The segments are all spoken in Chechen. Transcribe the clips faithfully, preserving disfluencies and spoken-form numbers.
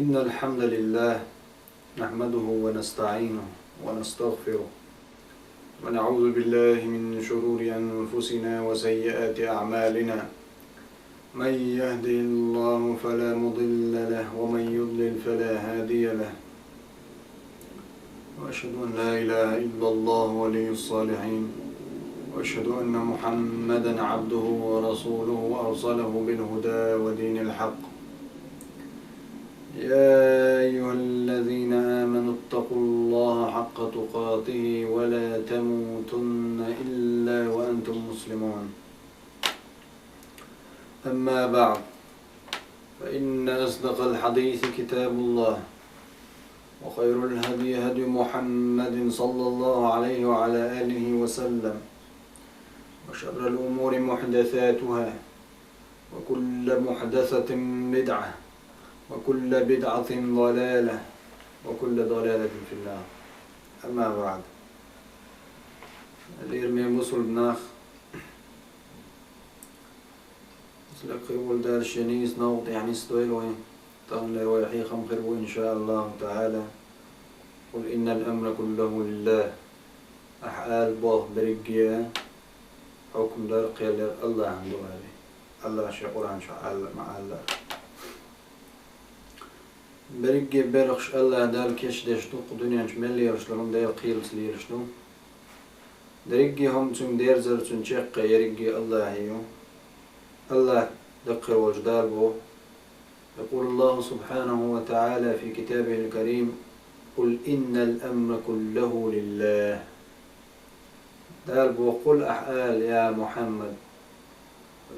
إن الحمد لله نحمده ونستعينه ونستغفره، ونعوذ بالله من شرور أنفسنا وسيئات أعمالنا. من يهده الله فلا مضل له، ومن يضلل فلا هادي له. وأشهد أن لا إله إلا الله ولي الصالحين، وأشهد أن محمدا عبده ورسوله أرسله بالهدى ودين الحق. يا أيها الذين آمنوا اتقوا الله حق تقاته ولا تموتن إلا وأنتم مسلمون. أما بعد، فإن أصدق الحديث كتاب الله، وخير الهدي هدي محمد صلى الله عليه وعلى آله وسلم، وشر الأمور محدثاتها، وكل محدثة بدعة، وكل بدعة ضلالة، وكل ضلالة في النار. أما بعد. Лераме бусулба нах, лекхе волчу Дала шен нийса новкъа тӀехь нисдойла вай. Таханлера вай хьехам хир бу, ин ша Аллаху таӀала: «Къул иннал амра куллаху лиллах». Ахьа ала болх берриге а, хьукму дар, кхел яр Аллахьан ду, аьлла. Аллахьа шен Къуръан чохь аьлла, ма-аллара. Берриге белхаш Аллахь Дала кечдеш ду, кху дуьнен чу мел лелаш долу хӀума Делан кхелаца лелаш ду. Дерриге хӀума Цуьнга дерзар, Цуьнан чекх а ерриге Аллахьан ю. Аллахь даккхир волчу Дала боху: يقول الله سبحانه وتعالى في كتابه الكريم: «قل إن الأمر كله لله». Дала боху: «Къул», ахьа ала, я Мухьаммад.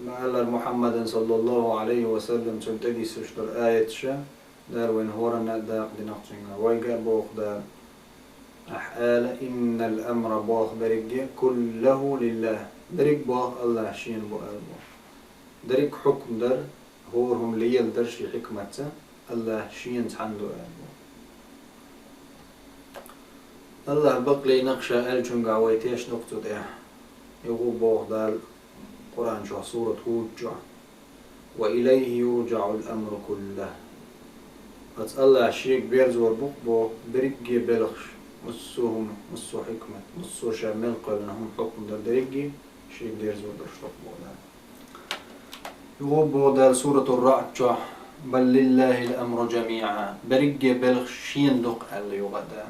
Ма-аллара, Мухьаммадан, саллаллаху Ӏалайхи ва саллам, цунна тӀедиссуш долу аяташ, Дала вайна хӀоранна а дакъа дина цуьнга. Вайга а боху Дала: «Ахьа ала, иннал амра», болх берриге, «куллаху лиллах», берриг болх Аллахь шена бу аьлла бу. Дерриг хьукму дар, хӀора хӀума леладар шен хьикматца Аллахь шена цхьаьна ду аьлла бу. Аллахь бакълийнарг ша аьллачуьнгахь вай тешна ду-кх цу тӀехь. Юха боху Дала Къуръан чохь, сурат ХӀуд чохь: «Ва илайхи юржаӀул амру куллах». Оцу Аллахь шега берзор бу-кх боху берриге белхаш, массо а хӀума, массо а хьикмат, массо а ша мел кхоьллина хӀума, хьукму дар, дерриге шега дерзор долуш ду-кх боху Дала. Юха боху Дала суратур-РаӀд чохь: «Бал лиллахил амру жамиӀа». Берриге белхаш шена ду-кх аьлла юха Дала.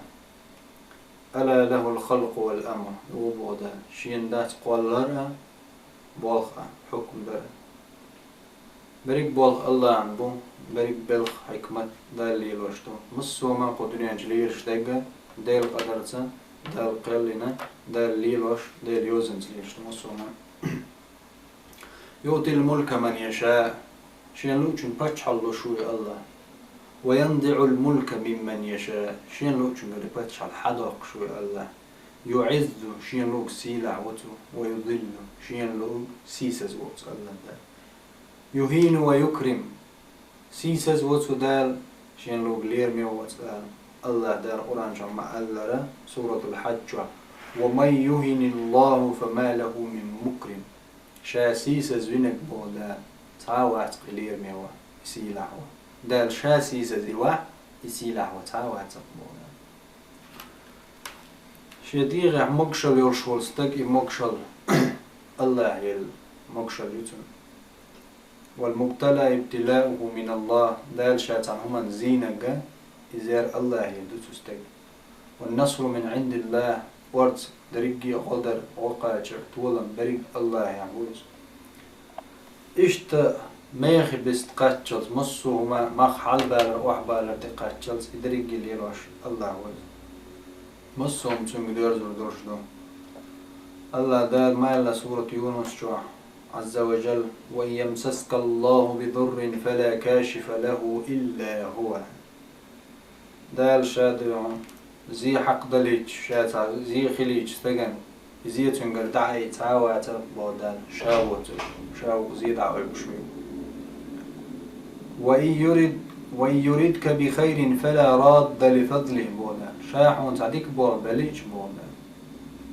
«Ала лахул халкъу вал амр», юха боху Дала. Шена дац кхоллар а, болх а, хьукму дар а. Берриг болх Аллахьан бу, берриг белх, хьикмат Дала лелош ду. Массо а хӀума кху дуьнен чу лелаш дерг а Делан къадарца, Дала кхел йина, Дала лелош, Делан йозанца лелаш ду массо а хӀума. «Юътил мулка ман яшаъ», шена луучунна паччахьалла луш ву и Аллахь. «Ва янзиӀул мулка мимман яшаъ», шена луучуьнгара и паччахьалла хьадоккхуш ву и Аллахь. «ЮӀиззу», шена луург сийлахь ву цо, «ва юзиллу», шена луург сийсаз ву цо Аллахь Дала. «Юхьийну ва юкрим», сийсаз ву цо Дала, шена луург лераме ву цо Дала. Аллахь Дала Къуръан чохь ма-аллара, суратул Хьадж чохь: «Ва ман юхьиниллаху фа ма лаху мин мукрим». Ша сийсаз винарг боху Дала, цхьа а вац-кх и лераме ван, и сийлахь ван. Дала ша сийсаз и ван, и сийлахь ван цхьа а вац-кх боху Дала. Шен дегӀехь могушалла йолуш волу стаг, и могушалла Аллахь елла могушалла ю цуьнан. «Вал мубтала ибтилауху миналлах», Дала ша цхьана хӀуманна зийнарг, иза яра Аллахьера ду цу стеган. «Ван насру мин Ӏиндиллах», орца дерриге а гӀо дар, гӀо кхачар, толам берриг Аллахьехь бу иза. Иштта мехе бист кхаччалц, массо а хӀума, мах хьалабалар, охьабалар тӀекхаччалц, и дерриге лелош Аллахь ву иза. Массо а хӀума цуьнга доьрзур долуш ду. Аллахь Дала ма аьлла сурат Юнус чохь, Ӏазза ва жалла: «Ва ин ямсаскаллаху бидуррин фала кашифа лаху илла хува». Дала ша дуьхьал зе хьакхадалийча, ша цхьа зе хилийча стагана, и зе цуьнгара дӀаайъа цхьа а вацар-кх боху Дала, ша воцург, ша ву зе дӀаайъуш верг. «Ва ин юрид, ва ин юридка би хайрин фала радда ли фадлих», боху Дала. Ша хьуна цхьа дика болх беллича, боху Дала,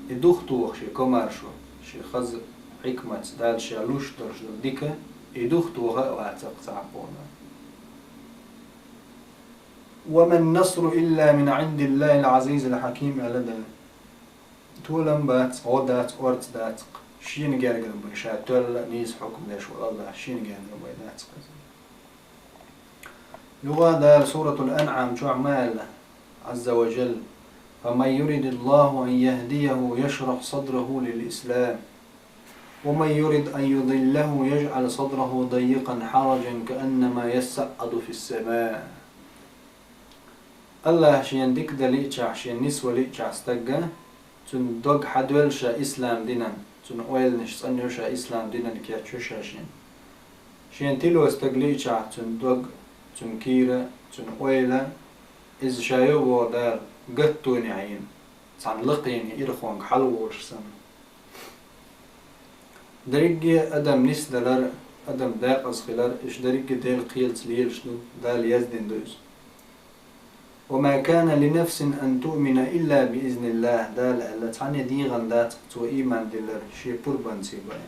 и духатоха шен комаьршо, шен хаза хьикматца Дала ша луш долуш долу дика, и духатоха а вацар-кх цхьа а, боху Дала. وما النصر إلا من عند الله العزيز الحكيم аьлла Дала. Толам бац, гӀо дац, орца дац, шена гергара ба, ша тоьлла а, нийса хьукам деш вола АллахӀ, шена гергара ба, дац хаза. Юха Дала Суратул АнӀам чохь ма аьлла, Ӏазза ва Жалла: فمن يرد الله أن يهديه يشرح صدره للإسلام ومن يرد أن يضله يجعل صدره ضيقا حرجا كأنما يصعد في السماء. АллахӀа шена дика дан лиъчахь, шена нисван лиъчахь стагга, цуьнан дог хьадоьллу ша ислам динан, цуьнан ойланаш цӀанйо ша ислам динан, кечйо ша шена. Шена тило стаг лиъчахь, цуьнан дог, цуьнан кийра, цуьнан ойла, иза ша йо а боху Дала, гатто йина, цхьана лакхийна ирхонга хьалаволуш санна. Дерриге а адам нисдалар, адам декъаза хилар, уьш дерриге а Делан кхелаца лелаш ду, Дала яздина ду иза. وما كان لنفس أن تؤمن إلا بإذن الله, Дала аьлла, цхьанне дегӀан дац цо ийман диллар шен пурбанца бен.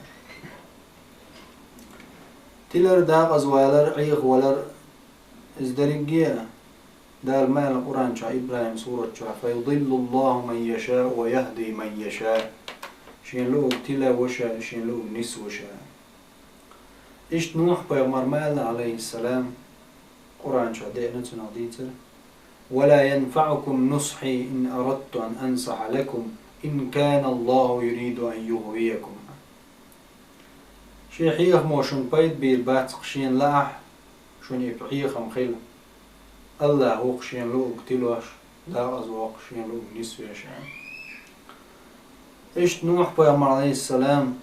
Тилар, декъаза валар, Ӏехавалар, иза дерриге а Дала ма аьлла Къуръан чохь, ИбрахӀим сурат чохь: فيضل الله من يشاء ويهدي من يشاء. Шена луург тила а во ша, шена луург нисво ша. Иштта Нухь-пайхамар ма аьлла, Ӏалайхиссалам, Къуръан чохь деана цунах дийцар: ولا ينفعكم نصحي إن أردت أن أنصح لكم إن كان الله يريد أن يغويكم. Шен хьехамо шуна пайда бийр бац-кх шена лаахь, шуна и хьехам хила. АллахӀ ву-кх шена луург тилош, декъаза ву-кх шена луург нисвеш. Иштта Нухь-пайхамар, Ӏалайхиссалам,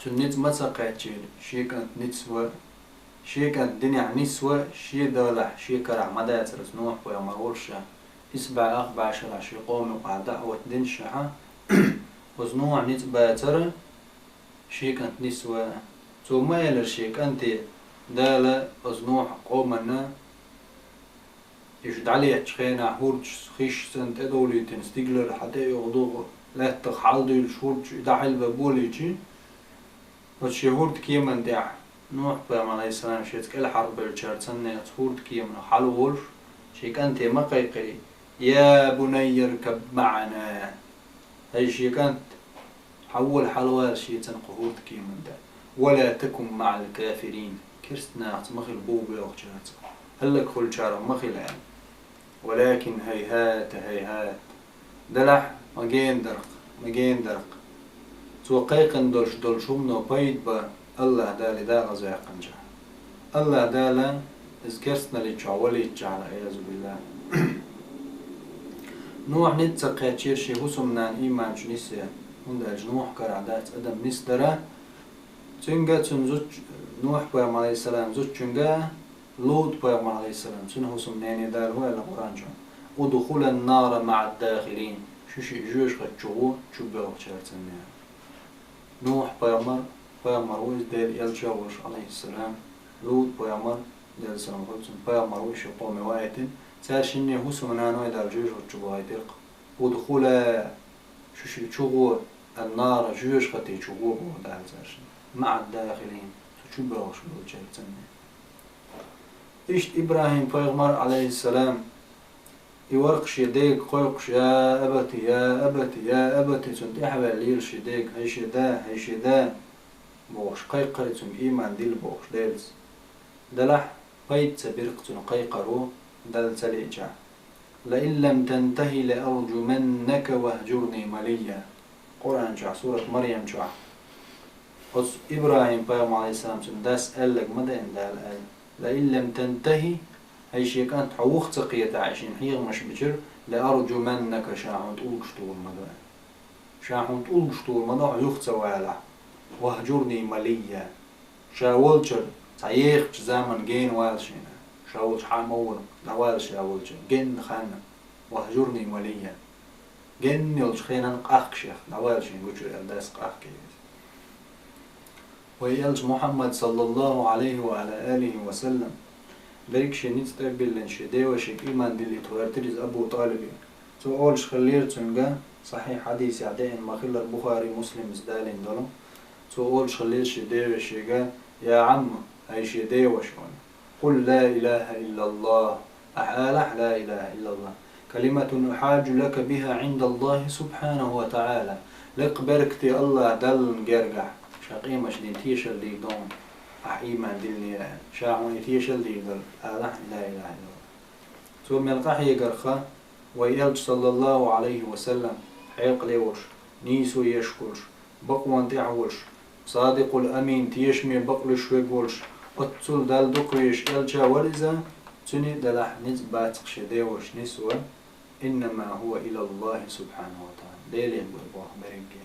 цуьнан ницкъ ма ца кхаьччийла, шен кӀант нисво, шен кӀант динехь нисво, шен далахь, шен карахь ма дацара оцу Нухь-пайхамар волуш ша. Исс бӀе ах бӀе шарахь шен къоман юкъахь даӀват динчу шахьа, оцу Нухьан ницкъ бацара, шен кӀант нисво. Цо ма элира шен кӀанте, Дала оцу Нухьан къоманна, уьш дӀалеттачу хенахь хӀордаш хиш санна тӀедовлийтина стигалара хьан тӀе а юхадугӀу, лаьттах хьалдуьйлуш хӀордаш и дӀахьилбан болийчи, оцу шен хӀордкеман тӀехь Нухь-пайхамар, Ӏалайхиссалам, шеца кӀелхьарбевллачаьрца санна оцу хӀордкеманах хьалаволуш, шен кӀанте ма кхайкхирий: يا بني اركب معنا. ХӀай шен кӀант, хьавола хьалавала шеца кху хӀордкеман тӀе. ولا تكن مع الكافرين. Керста нахаца ма хила, бух боьлхучаьрца, хӀаллакьхуьлучарах ма хила аьлла. ولكن هيهات هيهات. Делахь, ма гена дара-кх, ма гена дара-кх. Цо кхайкхина долуш долчу хӀумано пайда бан АллахӀ Дала декъаза ваьккхинчохь. АллахӀ Дала иза керстаналлин чохь валийтчахьана, Ӏиязу биллахӀ. Нухьа ницкъ ца кхаьччира шен хӀусамнана ийман чу нисъян, хӀунда аьлча Нухьан карахь дац адам нисдара. Цуьнга а, цуьнан зудч-, Нухь-пайхамар, Ӏалайхиссалам, зудчуьнга а, Лут-пайхамар, Ӏалайхиссалам, цуьнан хӀусамнене Дала хӀун аьлла Къуръан чохь: ادخلا النار مع الداخلين. Шу шиъ жоьжахати чу гӀо, чубоьлхучаьрца санна. Нухь-пайхамар, пайхамар ву иза, Делан элча а волуш, Ӏалайхиссалам, Лут-пайхамар, Делан салам хуьлда цунна, пайхамар ву, шен къоме ваийтина. Цара шинне хӀусамнаной Дала жоьжахати чу бахийтира-кх. ادخلا, шу шиъ чу гӀо, النار, жоьжахати чу гӀо, боху Дала цаьршинна. مع الداخلين, цу чубоьлхуш болчаьрца санна. Иштта ИбрахӀим-пайхамар, Ӏалайхиссалам, и вара-кх шен дега кхойкхуш: يا أبت يا أبت يا أبت, цунна тӀаьхьаваьлла лела шен дега: хӀай шен да, хӀай шен да, бохуш, кхайкхира цуьнга, ийман дилла бохуш, Делаца. Делахь, пайда ца бира-кх цуьнан кхайкхаро, Далла ца лиъчахь. لئن لم تنته لأرجمنك واهجرني مليا. Къуръан чохь, сурат Марьям чохь. Оцу ИбрахӀим-пайхамар, Ӏалайхиссалам, цуьнан дас аьлларг ма даьна Дала аьлла: لئن لم تنته, хӀай шен кӀант, хьо вуха ца кхетахь, и шена хьехамаш бичара, لأرجمنك, ша хьуна тӀулгаш тухур ма ду аьлла. Ша хьуна тӀулгаш тухур ма ду, хьо юха ца валахь. واهجرني مليا. Ша волчуьра цхьа ехачу заманна гена вала шена. Ша волчу хьан ма вара, дӀавала ша волчуьра. Генна ханна. واهجرني مليا. Генна йолчу хенан къахка шех, дӀавала шена гучуьра аьлла, дас къахкийра иза. Вай элча Мухьаммад, саллаллаху Ӏалайхи ва Ӏала алихи ва саллам, берриг шен ницкъ тӀе а биллина, шен девашига ийман диллийта гӀоьртира иза Абу ТӀалибе. Цо олуш хиллера цуьнга, сахьихь хьадисехь деана ма-хиллара, Бухари, Муслима иза далийна долу. Цо олуш хиллера шен девашига: يا عم, хӀай шен деваша, قل لا إله إلا الله, Ахь алахь ла илахӀа иллаллахӀ. كلمة أحاج لك بها عند الله سبحانه وتعالى. Лекха беркате АллахӀ Далла гергахь, ша къемаш дийна тешал дийр ду хьуна, ахь ийман диллинера аьнна. Ша хьуна и тешал дийр дара, алахь ла илахӀа иллаллахӀ. Цо мел къахьегарх, вай Элча, саллаллахӀу ӀалайхӀи ва саллам, хьекъале волуш, нийсо еш волуш, бакъонан тӀехь волуш, Садикъул Амин, тешаме бакълуьйш верг волуш, оццул Далла дукха везаш Элча вара иза, цуьнан делахь ницкъ бацахь шен деваша нисван, إنما هو إلى الله سبحانه وتعالى. Деле бу и боху берриге.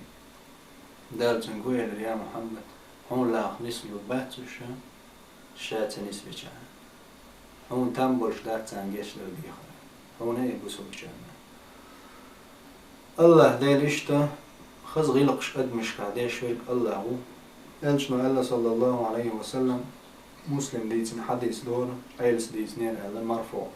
Дала цуьнга хӀун элира: «Я Мухьаммад, хьуна лаха нислур бац уьш, ша ца нисвича. Хьуна там болуш дац царна гечдар дехар. Хьуна а, бусалбачарна а». АллахӀ Дела иштта хаза гӀиллакхаш адамашкахь деш верг АллахӀ ву. Элчано аьлла, саллаллахӀу ӀалайхӀи ва саллам, Муслима дийцина хьадис дара, Ӏелас дийцинера аьлла, марфуӀ.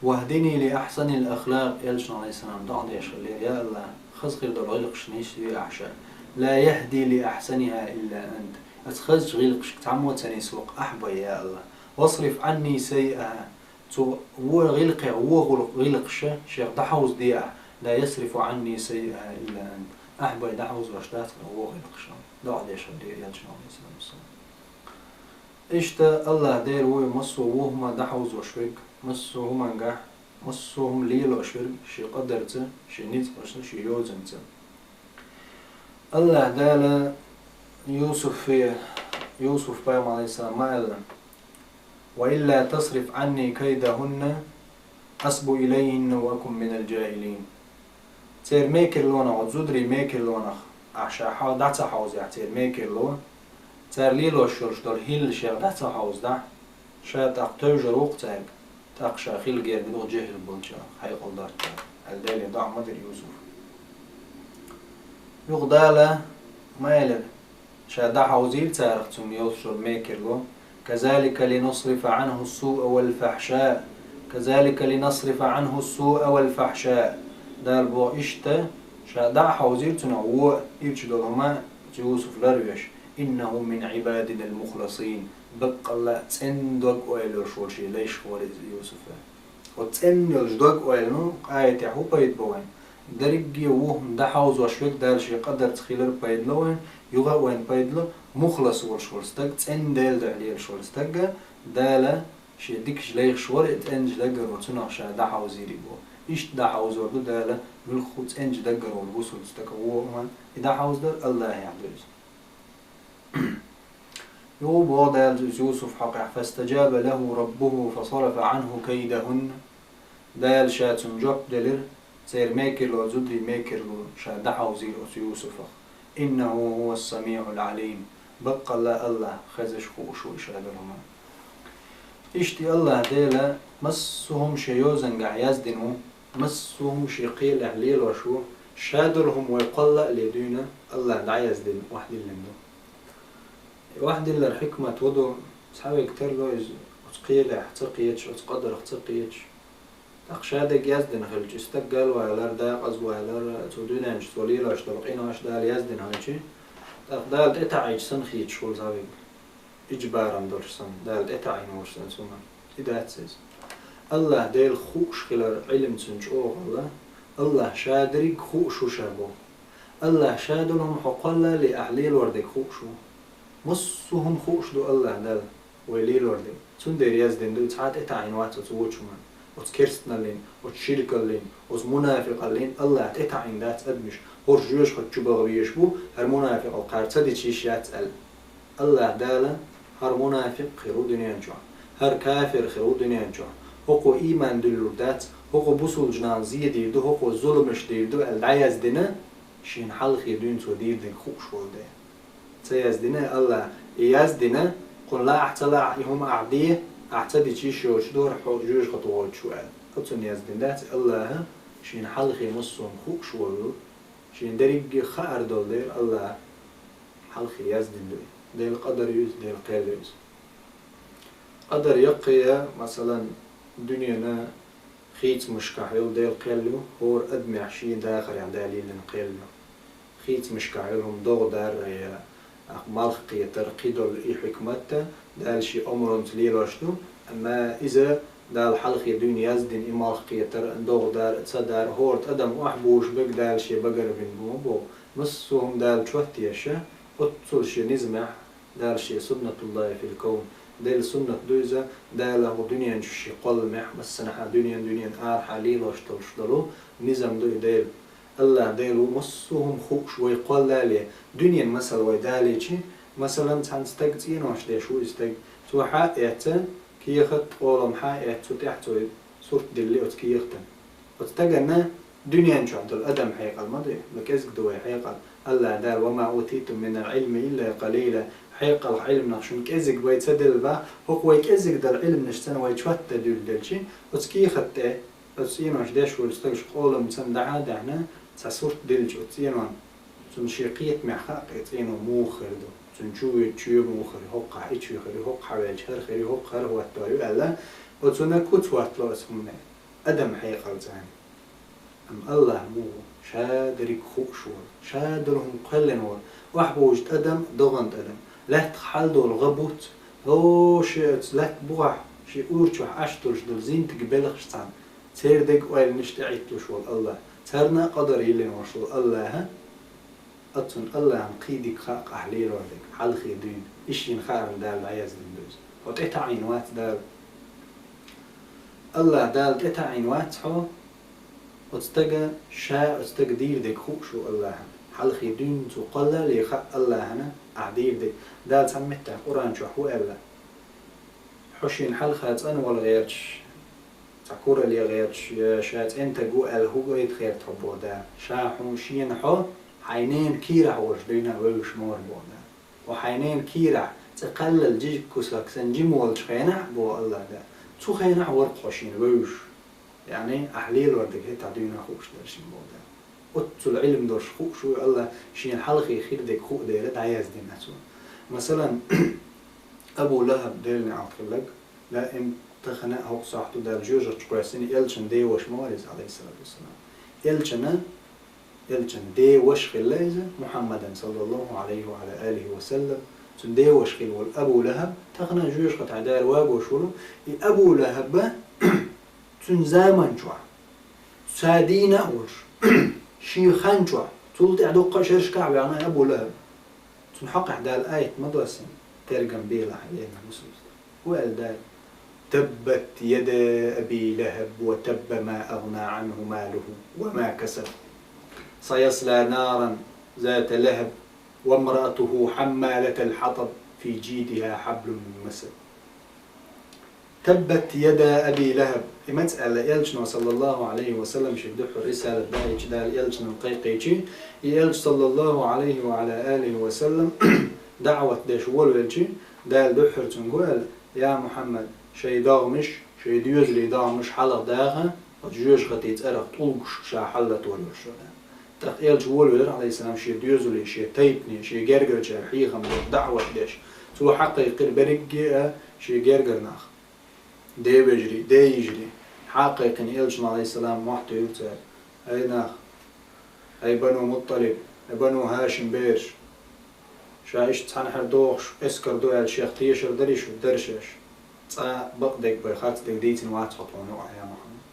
«واهدني لأحسن الأخلاق», Элчано, Ӏалайхиссалам, доӀа деш хиллера: «Я АллахӀ, хаза хир долу гӀиллакхашна нисве ахь ша. لا يهدي لأحسنها إلا أنت». Аса хазачу гӀиллакхашка цхьаммо а ца нисво-кх, ахь бен, я АллахӀ. «واصرف عني سيئها». Цу вон гӀиллакхех вон гӀуллакх, гӀиллакхаш шех дӀахьовзаде ахь. «لا يصرف عني سيئها إلا أنت». Ахь бен дӀахьовзош дац-кх вон гӀиллакхаш. ДоӀа деш хиллера Элчано, Ӏалайхиссалату вассалам. Иштта АллахӀ Дела вуй массо а вон хӀума дӀахьовзош верг, массо а хӀумангахь, массо а хӀума лелош верг, шен къадарца, шен ницкъаца, шен йозанца. АллахӀ Дала Юсуфе, Юсуф-пайхамар, Ӏалайхиссалам, ма аьлла: «وإلا تصرف عني كيدهن أصب إليهن وأكن من الجاهلين». Церан мекарлонах, оцу зударийн мекарлонах ахь ша хьал дӀа ца хьовзахь, церан мекарло, цара лелош йолуш долу хӀилла шех дӀа ца хьовзадахь, ша тӀаккха тевжар ву-кх цаьрга, тӀаккха ша хила герга ду жехӀил болчарах, хьекъал доцчарах, аьлла, Деле доӀа ма дира Юсуфа. Юха Дала ма элира: «Ша дӀахьовзийла царах цунна йолуш йолу мекарло». «كذلك لنصرف عنه السوء والفحشاء. كذلك لنصرف عنه السوء والفحشاء». Дала боху иштта, ша дӀа а хьовзийла цунах вон а, ирча долу хӀума а, оцу Юсуф ларвеш. «إنه من عبادنا المخلصين». Баккъалла а цӀена дог-ойла йолуш волу шен лайшах вара иза Юсуф. Оцу цӀена йолчу дог-ойлано къаьртехь хӀун пайда бо вайн? Дерриге а вон хӀума дӀахьовзош верг Дала шен къадарца хилар пайда ло вайн, юха а вайн пайда ло, мухлас волуш волу стаг, цӀена Делан дуьхьа лелаш волу стаг, Дала шен дикачу лайхаш вара и цӀеначу даггара, цунах ша дӀахьовзийла бо. Иштта дӀахьовзор ду Дала муьлхха а цӀеначу даггара волу бусалба стаг, вон хӀума и дӀахьовзадар АллахӀехь ду иза. Юха боху Дала иза Юсуф хьокъехь: «فاستجاب له ربه فصرف عنه كيدهن». Дала ша цунна жоп делира, церан мекарло, зударийн мекарло ша дӀахьовзийра оцу Юсуфах. «إنه هو السميع العليم». Баккъалла а АллахӀ хезаш, хууш ву и ша долу хӀума. Иштта и АллахӀ Дела массо а хӀума шен йозанехь яздина ву, массо а хӀума шен кхелехь лелош ву, ша долу хӀума вай кхолла а ле дуьйна АллахӀа дӀаяздина, охьадиллина ду. И охьадиллар хьикмат хӀун ду, цхьаверг тарло иза оцу кхелехь ца кхеташ, оцу къадарх ца кхеташ. ТӀаккха ша дерг яздина хилча, и стаг галвалар, декъазвалар, цу дуьнен чу цо лелош долу къинош Дала яздина хилча, тӀаккха Дала тӀетаӀийча санна хеташ хуьлу цхьаверг. Ижбаран долуш санна, Дала тӀетаӀийна волуш санна цунах. И дац иза. АллахӀ Дела хууш хилар Ӏилма цуьнан чӀогӀа хилла, АллахӀа ша дерриг хууш ву ша боху. АллахӀа ша долу хӀума хьо кхолла а ле ахь лелор дерг хууш ву. Массо а хӀума хууш ду АллахӀа Далла вай лелор дерг. Цундела яздина ду, цхьа а тӀетаӀийна вац оцу вочу хӀуманна. Оцу керстаналлин, оцу ширкаллин, оцу мунафикъаллин АллахӀа тӀетаӀийна дац адамаш, хӀорш жоьжахати чу баха везаш бу, хӀара мунафикъалла кхара ца дича йиш яц аьлла. АллахӀа Дала: «ХӀара мунафикъ хир ву дуьнен чохь, хӀара кафир хир ву дуьнен чохь, хӀокхо ийман дуьллур дац, хӀокхо бусулба нахана зе дийр ду, хӀокхо зуламаш дийр ду», аьлла дӀаяздина, шена хьалхе дуьйна цо дийр дерг хууш волу дела. Ца яздина АллахӀа, и яздина, кхунна лаахь а ца лаахь а и хӀума ахь де, ахь ца дича йиш йоцуш ду хӀара хьо жоьжахати гӀочу аьлла. Оцунна яздина дац АллахӀа, шена хьалхе массо а хӀума хууш волу, шена дерриге а хаар долу дела АллахӀа хьалхе яздина ду и. Делан къадар ю иза, Делан кхел ю иза. Къадар яккхий, масалан, дуьненан хийцамашкахь йолу Делан кхел ю, хӀора адамехь шен дахарехь Дала йиллина кхел ю. Хийцамашкахь йолу хӀума догӀа дарра я, ахь малх кхетар, кхидолу и хьикмат а, Дала шен омранца лелош ду, амма иза Дала хьалхе дуьйна яздина и малх кхетар, догӀа дар, ца дар, хӀора тӀадам охьабузаш берг Дала шен багара бина бу ма бу. Массо а хӀума Дала чот а еш, оццул шен низамехь, Дала шен суннатуллахӀи фил кавн, Делан суннат ду иза, Дала хӀокху дуьнен чу шен кхолламехь, массанхьа дуьнен, дуьнен арахьа лелош долуш долу низам ду и Делан. АллахӀ Дела ву массо а хӀума хууш, вай кхоллале, дуьненан масал вай далийчи, масалан, цхьана стаг цӀенош деш ву и стаг. Цо хьа а эцна, кехат, къолам хьа а эцна, цу тӀехь цо сурт дилли оцу кехатан. Оцу стагана дуьнен чохь долу адам хьекъал ма ду, ма кӀезиг ду вай хьекъал. АллахӀ Дала: «Ва ма утитум минал Ӏилми илла къалила». Хьекъалх Ӏилманах шуна кӀезиг вай ца делла бах, хӀокху вай кӀезиг долу Ӏилманашца вай чот дан дуьйла делчи, оцу кехат тӀе Оцу цӀенош деш волчу стагаш къоламца дӀа а даьхьна, цхьа сурт делча оцу цӀенон, цунна шен кхетамехь хаьа кхин цӀено муха хир ду, цунна чу воьду чоь муха хир, хӀокхахь и чоь хир, хӀокхахь ваьлча хӀара хир, хӀокху хӀара хӀоттор ю аьлла, оцунна куц хӀоттало оцу хӀумане, адам хьекъалца. Амма АллахӀ муха ву, Ша дерриг хууш волу, Ша долу хӀума кхоьллина волу, охьабузу тӀадам, догӀан тӀадам, лаьттах хьал долу гӀа буц, о, шен оцу лаьтта бухахь, шен ур чохь Ӏаш долуш долу зинтиг белхаш цхьаьна, церан дега ойланаш тӀеӀитталуш волу АллахӀ, царна а къадар йиллина волуш волу АллахӀ, оцунна АллахӀна кхин дика хаьа ахь лелор дерг, хьалхе дуьйна, и шена хаарна Дала дӀаяздина ду иза. Хьо тӀетаӀийна вац Дала. АллахӀ Дала тӀетаӀийна вац хьо, оцу стага ша, оцу стага дийр дерг хууш ву АллахӀна. Хьалхе дуьйна цо кхоллале хаьа АллахӀна ахь дийр дерг. Дала цхьана меттехь Къуръан чохь хӀу аьлла: «Хьо шена хьалха цӀанвала гӀерташ, цхьа курале гӀерташ, я ша цӀентаг ву аьлла хӀу гайта херта хьо», боху Дала. Ша хьуна шена хьо хьайн ненан кийрахь волуш дуьйна а вевзаш ма вара боху Дала. Хьо хьайн ненан кийрахь цӀе кхаьллал жижиг кусок санна жима волчу хенахь, боху АллахӀ Дала, цу хенахь вара хьо шена вевзаш. Яъни, ахь лелор дерг хӀетахь дуьйна хууш дара шена боху Дала. Оццул Ӏилма долуш хууш ву АллахӀ, шена хьалхе хир дерг хуу дела дӀаяздина цо. Масалан, Абу ЛахӀаб, Делан неӀалт хилларг, даим тахана а хӀокху сохьту Дала жоьжахати чу кхоьссина элчан деваша ма вара иза, Ӏалайхиссалату вассалам. Элчана, элчан деваша хилла иза, Мухьаммадан, саллаллаху Ӏалайхи ва Ӏала алихи ва саллам, цуьнан деваша хилла волу Абу ЛахӀаб, тахана жоьжахатехь Дала вагош волу, и Абу ЛахӀаб, цуьнан заман чохь, ша дийна а волуш, шен хан чохь, цул тӀаьхьа дуккха а шерашкахь а ваьхна Абу ЛахӀаб. Цунна хьокъехь Дала аят ма доссина, тергам белахь, лерина мусулста. ХӀу аьлла Дала: «Таббат яда Аби ЛахӀаб ва табба, ма агъна Ӏанху малуху ва ма касаб. Саясла наран зата лахӀаб, ва мраатуху хьаммалатал хьатаб, фи жидиха хьаблум мин масад». «Таббат яда Аби ЛахӀаб». И маца аьлла элчано, саллаллаху Ӏалайхи ва саллам, шен дуьххьара рисалат даийча, Дала элчанан кхайкхийчи, и элча, саллаллаху Ӏалайхи ва Ӏала алихи ва саллам, даӀват деш волавелчи, Дала дуьххьара цуьнга аьлла: «Я Мухьаммад, шайн догӀмаш, шайн доьзалийн догӀмаш хьалха даха, оцу жоьжахатин цӀарах тӀулгаш ша хьаллатор йолуш вара». ТӀаккха элча волавелира, Ӏалайхиссалам, шен доьзале, шен тайпане, шен гергарчаьрга хьехам беш, даӀват деш. Цо хьакхайкхира берриге а шен гергара нах. Ден вежарий, ден йижарий. Хьакхайкхина элчано, Ӏалайхиссалам, мохь туьйхира цаьрга: «ХӀай нах, хӀай Бану Мутталиб, хӀай Бану ХӀашим бераш, ша иштта цхьанхьара дохуш эскар ду аьлла шех тешар дарий шу? Дара шаьш. Цкъа бакъдерг, вай харцдерг дийцина вац хьо тхуна юкъахь, я Мухьаммад.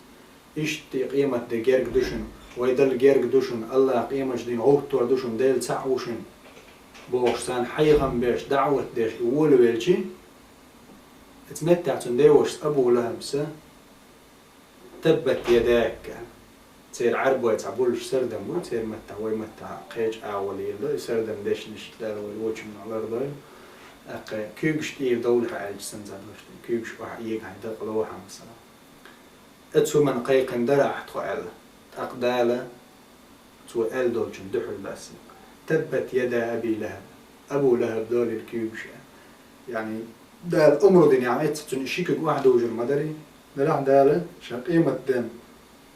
Иштта и къематде герга ду шуна, вай Далла герга ду шуна, АллахӀ къематдийнахь гӀовттор ду шуна, Дела цхьаъ ву шуна», бохуш, царна хьехам беш, даӀват деш и волавелчи, оцу меттехь цуьнан девашас Абу ЛахӀабса «Таббат яда» аьлла. Церан Ӏаьрбойн цхьа болуш сардам бу, церан маттахь, вай маттахь кхечу агӀор лелла ду, и сардам дешнаш Дала вай вочунна лардойла. ТӀаккха куьйгаш тӀера довлахь аьлча санна ца дош ду, куьйгаш охьаэгахь дакъа лохьа, масала. Оцу хӀуманна кхайкхина дара ахь тхо аьлла. ТӀаккха Дала цо аьлла долчун дуьхьал дассина: «Таббат яда Аби ЛахӀаб». Абу ЛахӀаб долийла куьйгаш аьлла. Яъни, Дала омра дина, яъни, эццахь цуьнан ши куьг охьадужур ма дарий. Делахь Дала ша къематден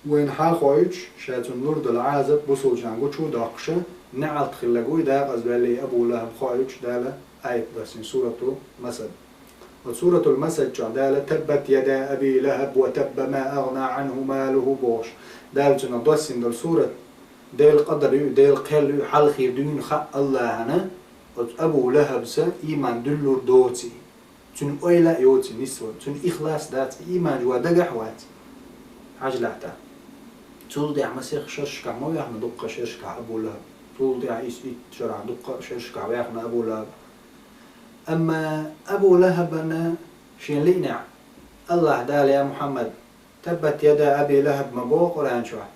вайна хьахоуьйтуш, ша цунна лур долу Ӏазап бусулчарна гучу а доккхуша, неӀалт хилларг вуй дакъаза ваьллий Абу ЛахӀаб хоуьйтуш Дала аят доссина, Суратул Масад. Оцу Суратул Масад чохь Дала: «Таббат яда Аби ЛахӀаб ва табба, ма агъна Ӏанху малуху», бохуш, Дала цунах доссина долу сурат, Делан къадар ю, Делан кхел ю, хьалхе дуьйна хаьа АллахӀана, оцу Абу ЛахӀабса ийман дуьллур доций. Цуьнан ойла а йоций нисван, цуьнан ихлас дац, иман чу ван дагахь а вац. Хьажалахь тӀаккха. Цул тӀаьхьа масех шерашкахь ма ваьхна дуккха шерашкахь Абу ЛахӀаб. Цул тӀаьхьа исс итт шарахь дуккха шерашкахь ваьхна Абу ЛахӀаб. Амма Абу ЛахӀабана шен лиънехь, АллахӀ Дала, я Мухьаммад, «Таббат яда Аби ЛахӀаб» ма боху Къуръан чохь.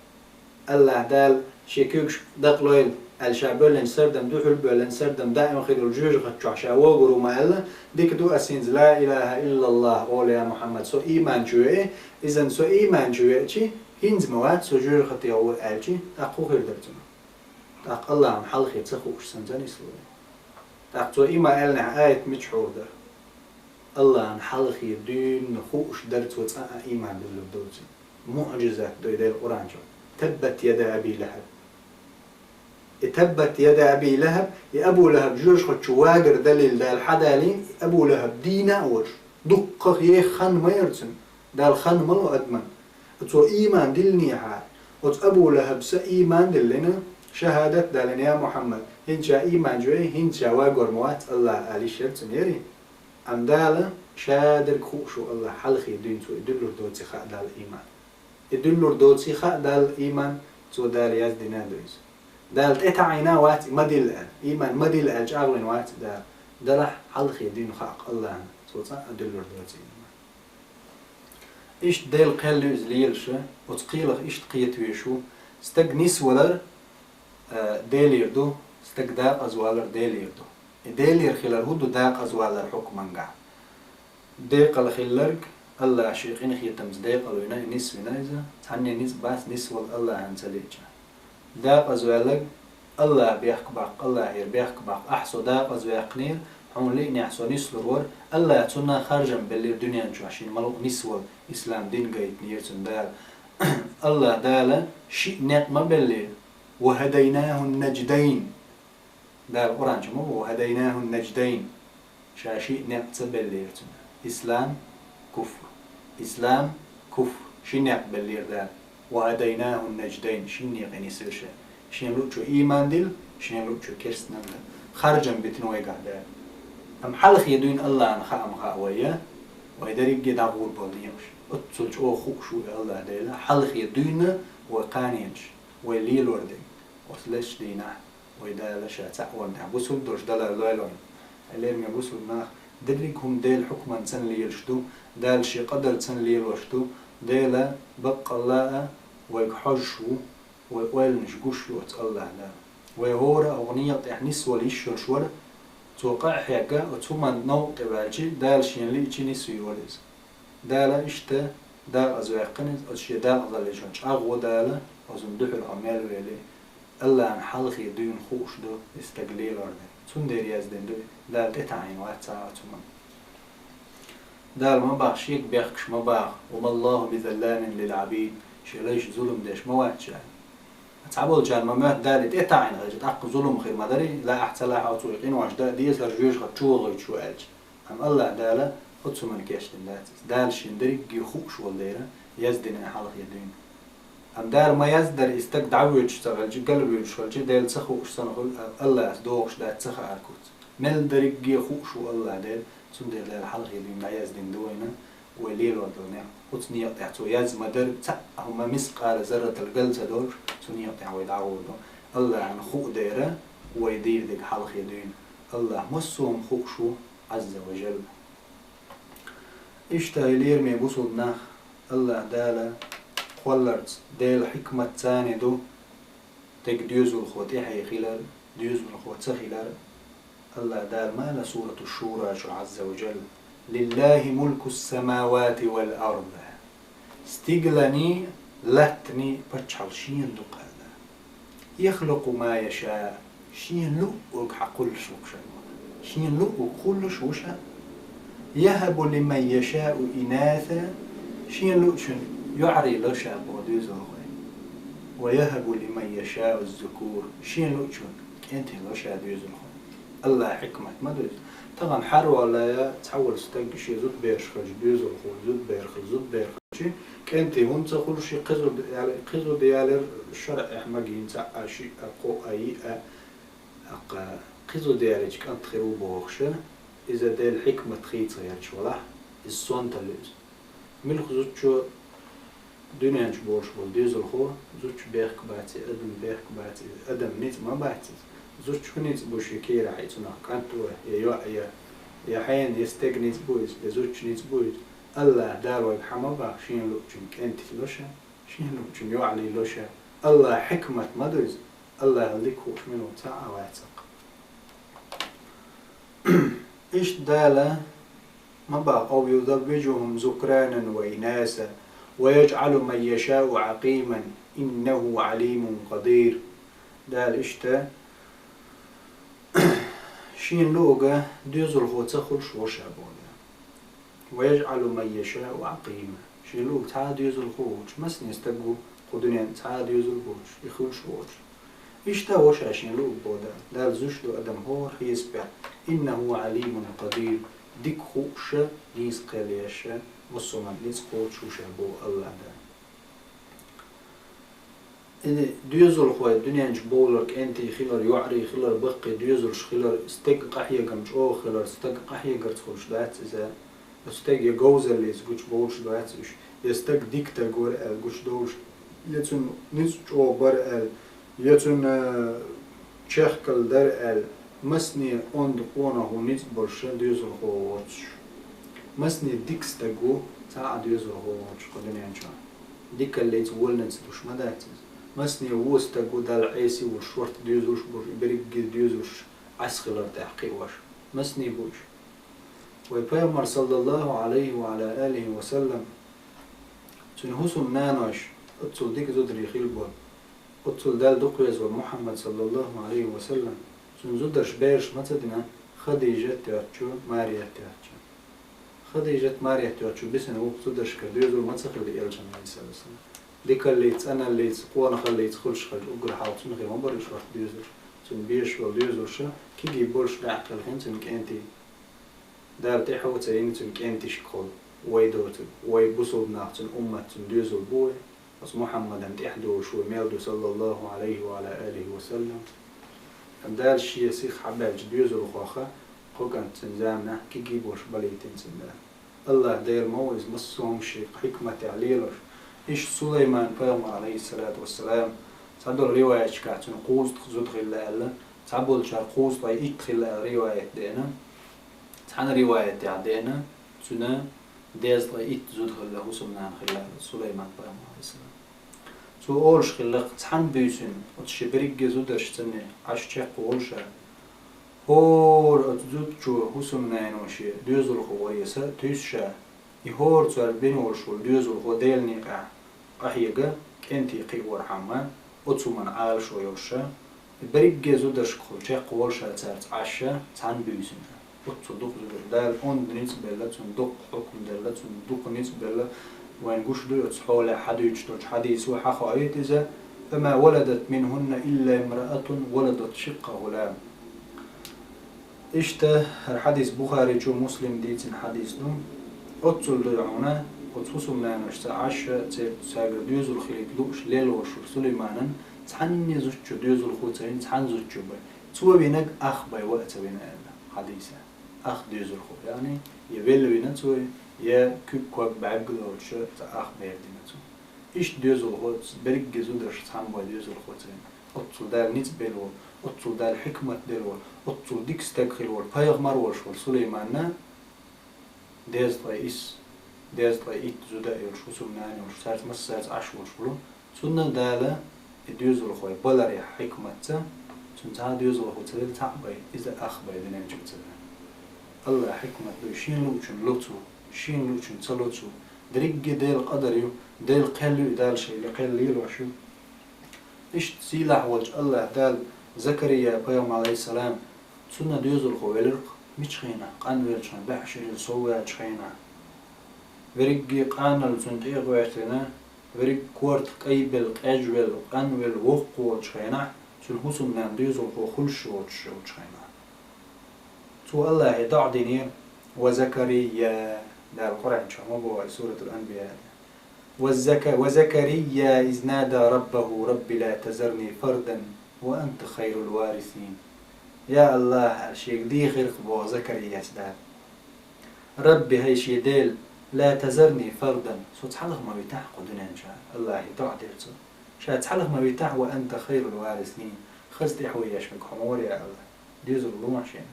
АллахӀ Дала шен куьйгаш дакъалойла аьлла, ша боьллинчу сардам, дуьхьал боьллина сардам даим хир йолу жоьжахати чохь ша вогур ву ма аьлла, дика ду ас хӀинца «Ла илахӀа иллаллахӀ» олу, я Мухьаммад, со ийман чу веъна, иза со ийман чу веъчи, хӀинца ма вац со жоьжахатехь ву аьлчи, тӀаккха хӀун хир дара цунах? ТӀаккха АллахӀна хьалхе ца хууш санна ца нислур ву. ТӀаккха цо и ма аьллинехь аят мичахь хьур дара? АллахӀна хьалхе дуьйна хууш дара цо цкъа а ийман дуьллур доций. МуӀжизат ду и Делан Къуръан чохь. «Таббат яда Аби ЛахӀаб». И «Таббат яда Аби ЛахӀаб», и Абу ЛахӀаб жоьжахати чу вагар далийла Дала хьадалийна, и Абу ЛахӀаб дийна а волуш, дуккха еха хан ма яра цуьнан, Дала хан ма ло адамна. Цо ийман диллинехьара, оцу Абу ЛахӀабс ийман диллина, шахӀадат далийна, я Мухьаммад, хӀинца ша ийман чу веъна, хӀинца ша вагор ма вац АллахӀ ала йиш яра цуьнан, яра. Амма Дала ша дерг хууш ву АллахӀ хьалхе дуьйна цо и дуьллур доций хаьа Далла ийман. И дуьллур доций хаьа Далла ийман, цо Дала яздина а ду иза. Дала тӀетаӀийна а вац и ма дилла аьлла, ийман ма дилла аьлла чӀагӀвина вац и Дала. Делахь хьалхе дуьйна хаьа АллахӀна, цо цкъа а дуьллур доций ийман. Иштта Делан кхел ю иза лелаш, оцу кхелах иштта кхета везаш ву: стаг нисвалар, а, Делера ду, стаг дакъазвалар Делера ду. И Делера хилар хӀун ду дакъазвалар хьукмангахь? Декъала хилларг, АллахӀа шен къинхетамца декъала вина, и нисвина иза, цхьанне ницкъ бац нисвала АллахӀана ца лиъча. Дакъазваьлларг, АллахӀа бехк баккха, АллахӀера бехк баккха, ахь со дакъазваьккхинера, хьуна лиънехь со нислур вара, АллахӀа цунна харжам беллера дуьнен чохь шена ма-луъу нисвала, ислам дин гайтинера цунна Дала. АллахӀ Дала шиъ некъ ма беллера, «Ва хӀадайнахӀу н-наждайн». Дала Къуръан чу ма боху: «Ва хӀадайнахӀу н-наждайн». Ша шиъ некъ ца беллера цунна. Ислам, куфр. Ислам, куфр. Ши некъ беллера Дала. «Ва хӀадайнахӀу н-наждайн». Шин некъе нисвира ша. Шен луъчо ийман дилла, шен луъчо керстаналла. Харжам битина вайгахь Дала. Амма хьалхе дуьйна АллахӀна хаам хаьа вай, вай дерриге дӀагӀур болу некъаш. Оццул чӀогӀа хууш ву и АллахӀ Дела, хьалхе дуьйна вай кханенаш, вай лелор дерг. Оцу лесачу дийнахь вай Дала ша цхьаъ ван тӀехь бусулба долуш далар лойла вайна. Хьалераме бусулба нах, дерриг хӀума Делан хьукманца лелаш ду, Дала шен къадарца лелош ду, Дела баккъалла а вайга хьожуш ву, вай ойланаш гуш ю оцу АллахӀ Дала. Вай хӀора а хӀокху некъа тӀехь нисвала йиш йолуш вара, цо къа а хьегна, оцу хӀуманна новкъа тӀе ваьлчи, Дала шена лиъчи нисвийр вара иза. Дала иштта дакъазваьккхина иза, оцу шен дакъазаллечунна чӀагӀо Дала, оцунна дуьхьал хьо мел вели, АллахӀна хьалхе дуьйна хууш ду и стаг лелор дерг. Цундела яздина ду и, Дала тӀетаӀийна вац цхьа а оцу хӀуманна. Дала ма боху, шега бехкаш ма боху: «Ва ма Аллаху бизалламин лил Ӏабид», шен лайшна зулам деш ма вац ша. Цхьаболчарна ма моьтту Дала и тӀетаӀийна хилча, тӀаккха зулам хир ма дарий, лаахь ца лаахь оцо и къинош дан а деза, хӀара жоьжахати чу вахийтуш ву аьлча. Амма АллахӀ Дала оцу хӀуманна кечдина дац иза. Дала шена дерриге хууш волу дела, яздина хьалхе дуьйна. Амма Дала ма яздара и стаг дӀавоьдуш ца хилча, галвоьдуш хилча, Дела ца хууш санна хуьлу, АллахӀаца догӀуш дац ца хаар куц. Мел дерриге хууш ву АллахӀ Дела, цундела Дала хьалхе дуьйна дӀаяздина ду вайна, вай лелор долу некъ. Оцу некъа тӀехь цо язъян ма дара, цхьаъ а хӀума мискъала зарратал гал ца долуш, цу некъа тӀехь вай дӀагӀур ду. АллахӀна хууш дела, вай дийр дерг хьалхе дуьйна. АллахӀ массо а хӀума хууш ву, Ӏазза ва жалла. Иштта, хьалераме бусулба нах, АллахӀ Дала кхолларца Делан хьикмат царна ду, дерг доьзалхо тӀаьхье хилар, доьзалхо ца хилар. АллахӀ Дала ма аьлла Сурату Шура чу, Ӏазза ва жалла: «Лиллахи мулку ссамавати вал ард». Стигланий, латтаний паччахьалла шена ду-кх аьлла. «Яхлукъу ма яшаъ», шена луъург хьакхуллуш ву-кх ша. Шена луъург кхуллуш ву ша. «Яхабу лиман яшаъу инаса», шена луъучунна йоӀарий ло ша боху доьзалхой. «Ва яхабу лиман яшаъу ззукур», шена луъучунна кӀентий ло ша доьзалхой. АллахӀан хьикмат ма ду иза. Тахана хьарваллая цхьа волу стаг шен зудабераш хилча, доьзалхо зудабер хилча, зудабер хилча, кӀентий хӀунда ца хуьлуш, кхин зуда ялар, кхин зуда ялар шарӀехь магийна цхьаъ а, шиъ а, кхоъ а, йиъ а, тӀаккха кхин зуда ялийча кӀант хир ву бохуш а, Иза Делан хьикмат хийца гӀерташ валахь, иза сонталла ю иза. Муьлха зудчо дуьнен чу болуш болу доьзалхо, зудчун бехк бац и, адаман бехк бац и, адаман ницкъ ма бац иза. Зудчун ницкъ бу шен кийрахь и цунах кӀант ву, я йоӀ, я, я хьенан, я стеган ницкъ бу иза, я зудчун ницкъ бу иза. АллахӀ Дала вайга хьа ма боху, шена луучун кӀентий ло ша, шена луучун йоӀ ло ша. АллахӀан хьикмат ма ду иза. АллахӀал дика хууш мила ву, цхьа а вац хӀокху. Иштта Дала ма боху: «أو يزوجهم ذكرانا وإناثا ويجعل من يشاء عقيما إنه عليم قدير». Дала иштта шена луург доьзалхо ца хуьлуш ву ша боху Дала. «ويجعل من يشاء عقيما». Шена луург цхьа а доьзалхо воцуш, масане стаг ву кху дуьненна цхьа а доьзал боцуш, и хуьлуш воцуш. Иштта ву ша шена луург боху Дала. Дала зуьйш ду адам хӀора хьесапехь. «إنه عليم قدير». Дика хууш а, нийса кхел еш а, массо а хӀуманна ницкъ кхочуш ву ша боху АллахӀ Дала. И доьзалхой дуьнен чу бовлар, кӀентий хилар, йоӀарий хилар, баккхий доьзалш хилар, стеган къахьегам чӀогӀа хилар, стаг къахьегарца хуьлуш дац иза. Оцу стеган я говзаллица гучубовлуш бац уьш, я стаг дика стаг вара аьлла гучудовлуш, я цуьнан ницкъ чӀогӀа бара аьлла, я цуьнан чехкалла дара аьлла, масане онда къонах ву ницкъ болуш доьзалхо воцуш. Масане дика стаг ву цхьа а доьзалхо воцуш кху дуьнен чохь. Дикаллица, вольница душ ма дац иза. Масане вон стаг ву Далла Ӏеса волуш, шорта доьзалш болуш, и берриге доьзалш Ӏеса хилар тӀехь кхиош. Масане бу уьш. Вай Пайхамар, саллаллаху Ӏалайхи ва Ӏала алихи ва саллам, цуьнан хӀусамнанош, оццул дика зударий хилла болу, оццул Далла дукха веза волу Мухьаммад, саллаллаху Ӏалайхи ва саллам, цуьнан зударша бераш ма ца дина, Хадижат йоцчу, Марият йоцчу. Хадижат, Марият йоцчу бисина вукху зударшкара доьзал ма ца хилла Элчанан, Ӏалайхиссалату вассалам. Дикаллица, цӀаналлица, къонахаллица хуьлуш хилча, уггар хьалха цунах хир ма бара и шорта доьзалш. Цунна безаш болу доьзалша кегий болуш дӀаккхелхина цуьнан кӀентий. Дала тӀаьхьо ца йина цуьнан кӀентишкахула вай доцург, вай бусулба нах, цуьнан уммат, цуьнан доьзал бу вай. Оцу Мухьаммадана тӀаьхьа долуш вай мел ду, саллаллаху Ӏалайхи ва Ӏала алихи ва саллам. Дала Шен сиха хьабаьллачу доьзалхойх кху кӀантана заманахь кегий болуш балийтина цуьнан Дала. АллахӀ Дела ма ву иза массо а хӀума Шен хьикматехь лелош. Иштта Сулайман-пайхамар, Ӏалайхиссалату вассалам, цхьадолу риваяташкахь цуьнан кхузткъа зуда хилла аьлла, цхьаболчара кхузткъе итт хилла аьлла риваят деана. Цхьана риваятехь деана, цуьнан дезткъе итт зуда хилла, хӀусамнана хилла Сулайман-пайхамар, Ӏалайхиссалам. Цо олуш хилла-кх, цхьана буьйсанна оцу шен берриге зударшцанна Ӏаш чекхволуш а, хӀора оцу зудчо хӀусамнано шен доьзалхо варе са а туьйсуш а, и хӀора цара бина волуш волу доьзалхо Делан некъахь къахьега, кӀентий кхиорхьама, оцу хӀуманна Ӏалашо йолуш а, и берриге зударшкахула чекхволуш а цаьрца Ӏаш а, цхьана буьйсанна. Оццул дукха зударш. Дала онда ницкъ белла, цунна дукха хьукм делла, цунна дукха ницкъ белла. Вайна гуш ду оцу хьолехь хьадуьйцуш долчу хьадисо, хьан хоуьйту иза: «فما ولدت منهن إلا امرأة ولدت شق غلام». Иштта, хӀара хьадис Бухаричо, Муслима дийцина хьадис ду. Оццул дуй хьуна, оцу хӀусамнаношца Ӏаш а, церца цаьргара доьзал хилийта лууш лелош волу Сулайманан цхьанне зудчо доьзалхо ца вина, цхьана зудчо бен. Цо винарг ах бен ва а ца вина аьлла хьадисехь. Ах доьзалхо, яъни, я велла вина цо, я куьг-ког бӀаьрг а доцуш, цхьа ах бер дина цо. Иштта доьзалхо, берриге зударш цхьаммо доьзалхо ца вина. Оццул Дала ницкъ белла волу, оццул Дала хьикмат делла волу, оццул дика стаг хилла волу, пайхамар волуш волу Сулайманна дезткъе исс, дезткъе итт зуда а йолуш, хӀусамнана а йолуш, цаьрца массаьрца Ӏаш волуш волу. Цунна Дала и доьзалхой баларехь хьикматца, цуьнан цхьа а доьзалхо ца велла цхьаъ бен, иза ах бен дуьнен чу ца вина. АллахӀан хьикмат ду, Шена луучун ло Цо, Шена луучун ца ло Цо. Дерриге Делан къадар ю, Делан кхел ю, и Дала Шен кхел лелош ю. Иштта сийлахь волчу АллахӀ Дала Закария-пайхамар, Ӏалайхиссалам, цунна доьзалхо велира-кх мича хенахь, къанвеллачу хенахь, баьхьа шерил сов ваьллачу хенахь. Верриге къаналла цунна тӀе а гӀоьртина, верриг корта кӀайбелла, къежвелла, къанвелла, воккхаволчу хенахь, цуьнан хӀусамнана доьзалхо хуьлуш воцуш йолчу хенахь. Цо АллахӀе доӀа динера: «Ва Закария», Дала Къуръан чохь ма боху, Суратул Анбияъ. «Ва Зака-, ва Закария из нада раббаху: Рабби ла тазарни фардан ва анта хайрул варисин». Я АллахӀ, аьлла шега дийхира-кх боху Закарияс Дала. Рабби, хӀай шен Дела, ла тазарни фардан, со цхьалха ма витахь кху дуьнен чохь, АллахӀе доӀа дира цо. Ша цхьалха ма витахь, ва анта хайрул варисин, хаза тӀаьхьавеш верг хьо ма вара, я АллахӀ, доьзал лохьа шена.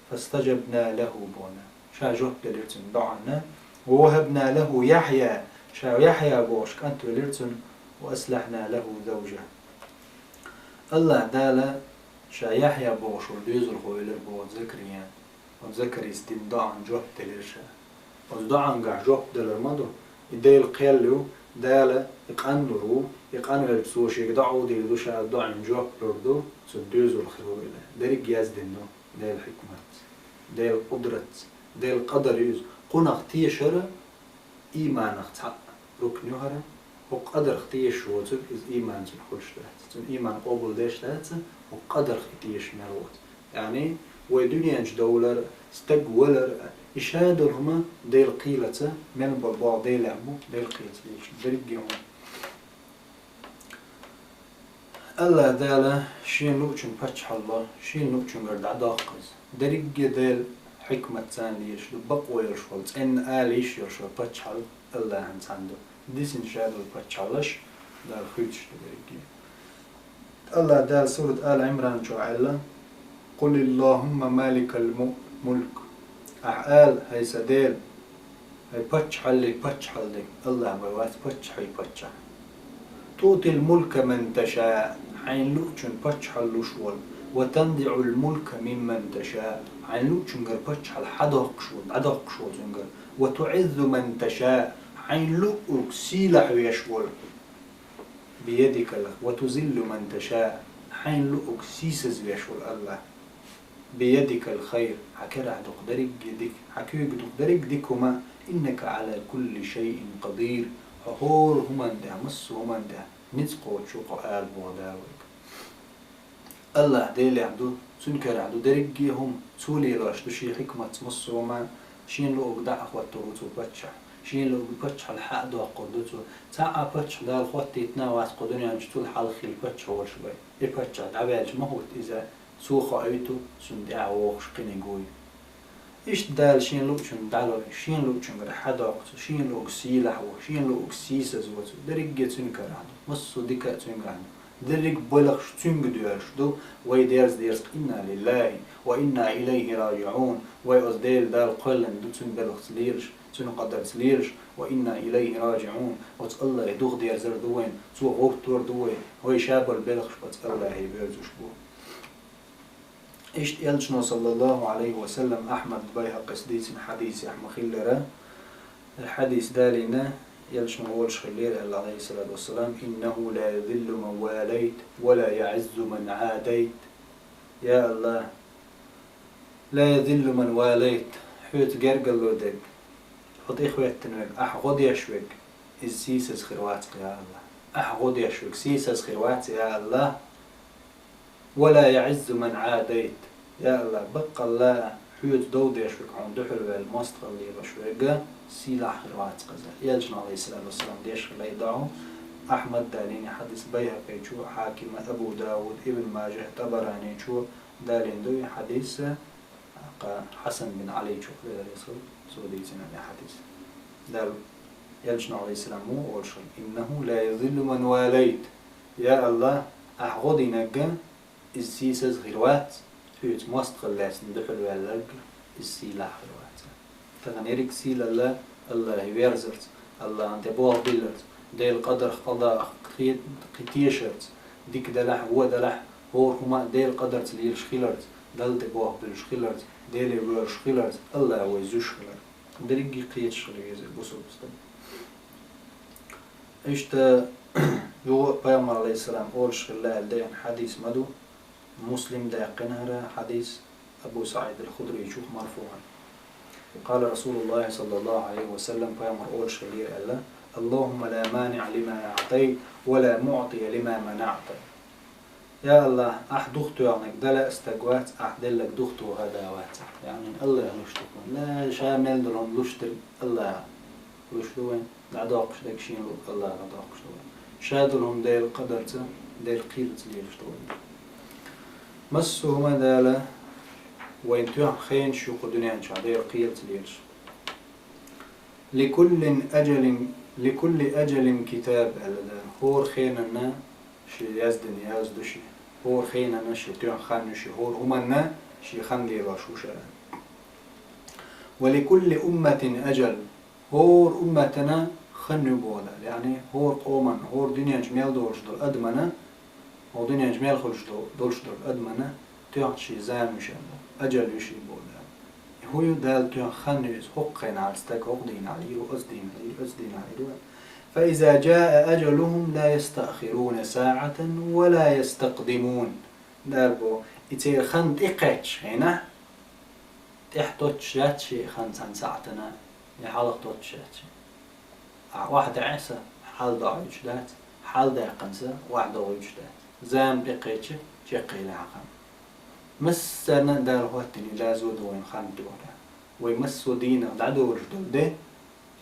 Фастажабна лахӀу боху. Ша жоп делира цуьнан доӀанна. Ва вахӀабна лахӀу Яхья, ша Яхья бохуш кӀант велира цунна, ва аслахьна лахӀу завжахӀ. АллахӀ Дала ша Яхья бохуш волу доьзалхо велира боху Закарияна. Оцу Закарис дина доӀанна жоп делира ша. Оцу доӀангахь жоп далар ма ду, и Делан кхел ю, Дала и къанлур ву, и къанвелча цо шега доӀа дийр ду, ша доӀанна жоп лур ду, цу доьзал хир ву и. Дерриг яздина ду Делан хьикматца, Делан къудратца, Делан къадар ю иза. Кхунах тешар ийманах цхьаъ рукн ю хӀара, хӀокху къадарх тешаш воцург иза ийман цуьнан хуьлуш дац. Цуьнан ийман къобалдеш дац, хӀокху къадарх и тешаш мел воцу. Яъни, вай дуьнен чу довлар, стаг валар, и ша долу хӀума Делан кхелаца, мел болу болх Делехь бу, Делан кхелаца лелаш дерриге хӀума. АллахӀ Дала Шена луучун паччахьалла, Шена луучуьнгара дӀадоккху иза. Дерриге Делан хьикмат царна лелаш ду, бакъо йолуш волу, цӀенна ала йиш йолуш волу паччахьалла АллахӀан цхьаьна ду. Дисина ша долу паччахьаллаш Дала хуьйцуш ду дерриге. АллахӀ Дала сурат Ала Ӏимран чохь аьлла: «Къулиллахумма маликал му-, мулк». Ахьа ала, хӀай сан Дела, хӀай паччахьаллий паччахьалла дерг, АллахӀ вай вац паччахьий паччахь. «Туътил мулка ман таша», хьайна луучун паччахьалла луш волу, «ва танзиӀул мулка мимман таша», хьайна луучуьнгара паччахьалла хьадоккхуш волу, дӀадоккхуш волу цуьнгара, «ва туӀиззу ман таша», хьайна луург сийлахь веш волу, «биядикал», «ва тузиллу ман таша», хьайна луург сийсазвеш волу АллахӀ. «Биядикал хайр», хьан керахь ду-кх дерриге дика, хьан куьйга ду-кх дерриге дика хӀума, «иннака Ӏала кулли шайин къадир», хьо хӀора хӀуманна тӀехь, массо а хӀуманна тӀехь ницкъ кхочуш ву-кх хьо, ала боху Дала вайга. АллахӀ Делехь ду, Цуьнан карахь ду дерриге а хӀума, Цо лелош ду Шен хьикматца массо а хӀума, Шена луург дӀа а хӀоттор ву Цо паччахь, Шена луург паччахьалла хьа а доккхур ду Цо. Цхьа а паччахь Дала хӀоттийтина а вац кху дуьнен чу, цул хьалха хилла паччахь волуш вай. И паччахь дӀаваьлча ма хӀутту иза, Цо хоуьйту, цунна тӀаьхьа вогӀуш кхиниг вуй. Иштта Дала Шена луучунна дӀалой, Шена луучуьнгара хьадоккху Цо, Шена луург сийлахь ву, Шена луург сийсаз ву Цо, дерриге Цуьнан карахь ду. Массо а дика а Цуьнгахь ду. Дерриг белхаш Цуьнга доьлуш ду, вай дерза дерза: «Инна лиллахи ва инна илайхи раджиӀун». Вай оцу Дела Далла кхоьллина ду, Цуьнан белхаца лелаш, Цуьнан къадарца лелаш, «ва инна илайхи раджиӀун». Оцу АллахӀе духадерзар ду вайна, Цо гӀовттор ду вай, вай ша болу белхаш оцу АллахӀе боьрзуш бу. Иштта Элчано, саллаллаху Ӏалайхи ва саллам, Ахьмад, Байхьакъис дийцина хьадисехь ма-хиллара, хьадис далийна, Элчано олуш хиллера, аьлла, Ӏалайхиссалату вассалам: «Иннаху ла язиллу ман валайт, ва ла яӀиззу ман Ӏадайт». Я АллахӀ, «ла язиллу ман валайт», хьоьца гергарло дерг, хьо тӀехӀоьттина верг, ахь гӀо деш верг, иза сийсаз хир вац-кх, я АллахӀ. Ахь гӀо деш верг сийсаз хир вац, я АллахӀ. «Ва ла яӀиззу ман Ӏадайт». Я АллахӀ, баккъалла а хьоьца дов деш верг, хьуна дуьхьал ваьлла мостагӀалла лелош верг сийлахь хир вац-кх иза. Элчано, Ӏалайхиссалату вассалам, деш хилла и доӀа. Ахьмад далийна хьадис, Байхьакъичо, Хьакима, Абу Дауд, Ибн Мажа, ТӀабараничо далийна ду и хьадис. Кха Хьасан бин Ӏаличо, Дела реза хуьлда цунна, цо дийцина и хьадис. Дала, Элчано, Ӏалайхиссалам, муха олуш хилла: «Иннаху ла язиллу ман валайт». Я АллахӀ, ахь гӀо динарг, иза сийсаз хир вац, хьоьца мостагӀалла лаьцна дуьхьал ваьлларг, иза сийлахь хир вац. Тахана ерриг сийлалла АллахӀе верзарца, АллахӀан тӀе болх билларца, Делан къадарх, къадаах кхе-, кхеташарца, дика делахь, вон делахь, хӀора хӀума а Делан къадарца лелаш хиларца, Далла тӀе болх буьллуш хиларца, Деле воьрзуш хиларца, АллахӀ вай зуьйш хилар. Дерриге кхеташ хила веза бусалба стаг. Иштта, юха а Пайхамар, Ӏалайхиссалам, олуш хилла аьлла деана хьадис ма ду, Муслим даьккхина хӀара хьадис, Абу СаӀид ал-Худрийчух марфуӀан. Къала Расулуллахи, саллаллаху Ӏалайхи ва саллам, Пайхамар олуш хиллера аьлла: «Аллахумма ла маниӀа лима аӀтайт, ва ла муӀтия лима манаӀта». Я АллахӀ, ахь духатоьхнарг дала а стаг вац, ахь делларг духатоха а да вац. Яъни АллахӀа луш ду хӀума. Ла ша мел долу хӀума луш дерг АллахӀа луш ду вайн. ДӀадоккхуш дерг шена луург АллахӀа дӀадоккхуш ду вайн. Ша долу хӀума Делан къадарца, Делан кхелаца лелаш ду вайн. Массо а хӀума Дала Вайн тоьхна хенаш ю кху дуьнен чохь Дела кхелаца лелаш. «Ликуллин аджалин, ликулли аджалин китаб», аьлла Дала. ХӀора хенанна шен яздина яз ду шен. ХӀора хенанна шен тоьхна хан ю шен. ХӀора хӀуманна шен хан лелош ву ша. «Ва ликулли умматин аджал». ХӀора умматана хан ю боху Дала. Яъни хӀора къоман, хӀора дуьнен чу мел долуш долу адамана, хӀора дуьнен чу мел хуьлуш дол-, долуш долу адамана тоьхна шен зама ю шен боху. Аджал ю шен боху Дала. ХӀун ю Дала тоьхна хан ю иза? ХӀокху хенахь стаг хӀокху дийнахь лийр ву, оцу дийнахь лийр ву, оцу дийнахь лийр ву. «Фа иза джаа аджалухум ла ястаъхируна саъатан ва ла ястакъдимун». Дала боху, и церан хан тӀекхаьчча хенахь, тӀехь тоттуш яц шен хан цхьана сахьтана, я хьалха тоттуш яц шен. Ахьа охьадеӀе сан, хьалдоуьйтуш дац, хьалдаьккхина сан, охьадогӀуьйтуш дац. Зама тӀекхечча, чекхъелахь хан. Массарна а Дала хӀоттийна и дазо ду вайн хан тоьхна. Вай массо а дийнах дӀадолуш долу де,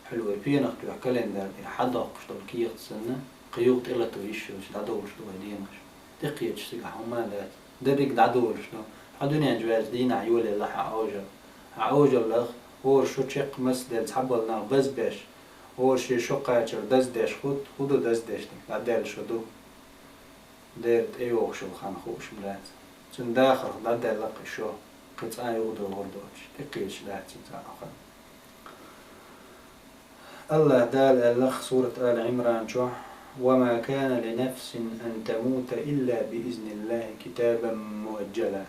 хьуьлу вай пенах тоьхна календарь тӀе хьадоккхуш долу кехат санна, кхин юха тӀелатар йиш йолчу дӀадолуш ду вай денаш. ТӀекхечча цигахь хӀумма а дац. Дерриг дӀадолуш ду. Хьо дуьнен чу ваьлча дийнахь йолаелла хьан Ӏожалла. Хьан Ӏожаллах хӀора шо чекх масса делла цхьаболу нах базбеш, хӀора шен шо кхачар даздеш хӀу-, хӀун ду даздеш дерг? ДӀадаьлла шо ду. Дера тӀейогӀуш йолу хан хууш ма дац. Цуьнан дахарх дӀадаьлла кхин шо, кхин цкъа а юхадогӀур доцуш, тӀекхечаш дац цуьнан цхьа а хан. АллахӀ Дала аьлла-кх сурат Али Ӏимран чохь: «Ва ма кана ли нафсин ан тамута илла би изниллахӀи китабан муаджжала».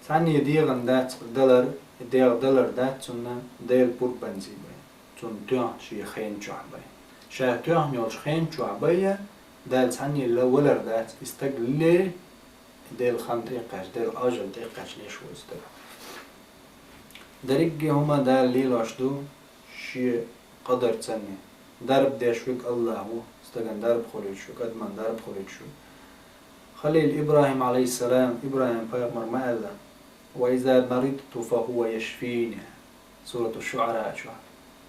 Цхьанне дегӀан дац далар, и дегӀ далар дац цунна Делан пурбанций бен, цунна тоьхна шен хен чохь бен. Ша тоьхна йолчу хен чохь бен, Дала цхьаннелла валар дац, и стаг ле, Делан хан тӀекхаьчча, Делан Ӏожалла тӀекхаьчча леш ву и стаг. Дерриге хӀума Дала лелош ду шен къадарца. Дарба деш верг АллахӀ ву, стагана дарба хуьлуьйтуш верг, адамана дарба хуьлуьйтуш верг. Халил ИбрахӀим, Ӏалайхиссалам, ИбрахӀим пайхамар ма аьлла: «Ва иза маридту фа хӀува яшфини». Сурату ШуӀара чохь.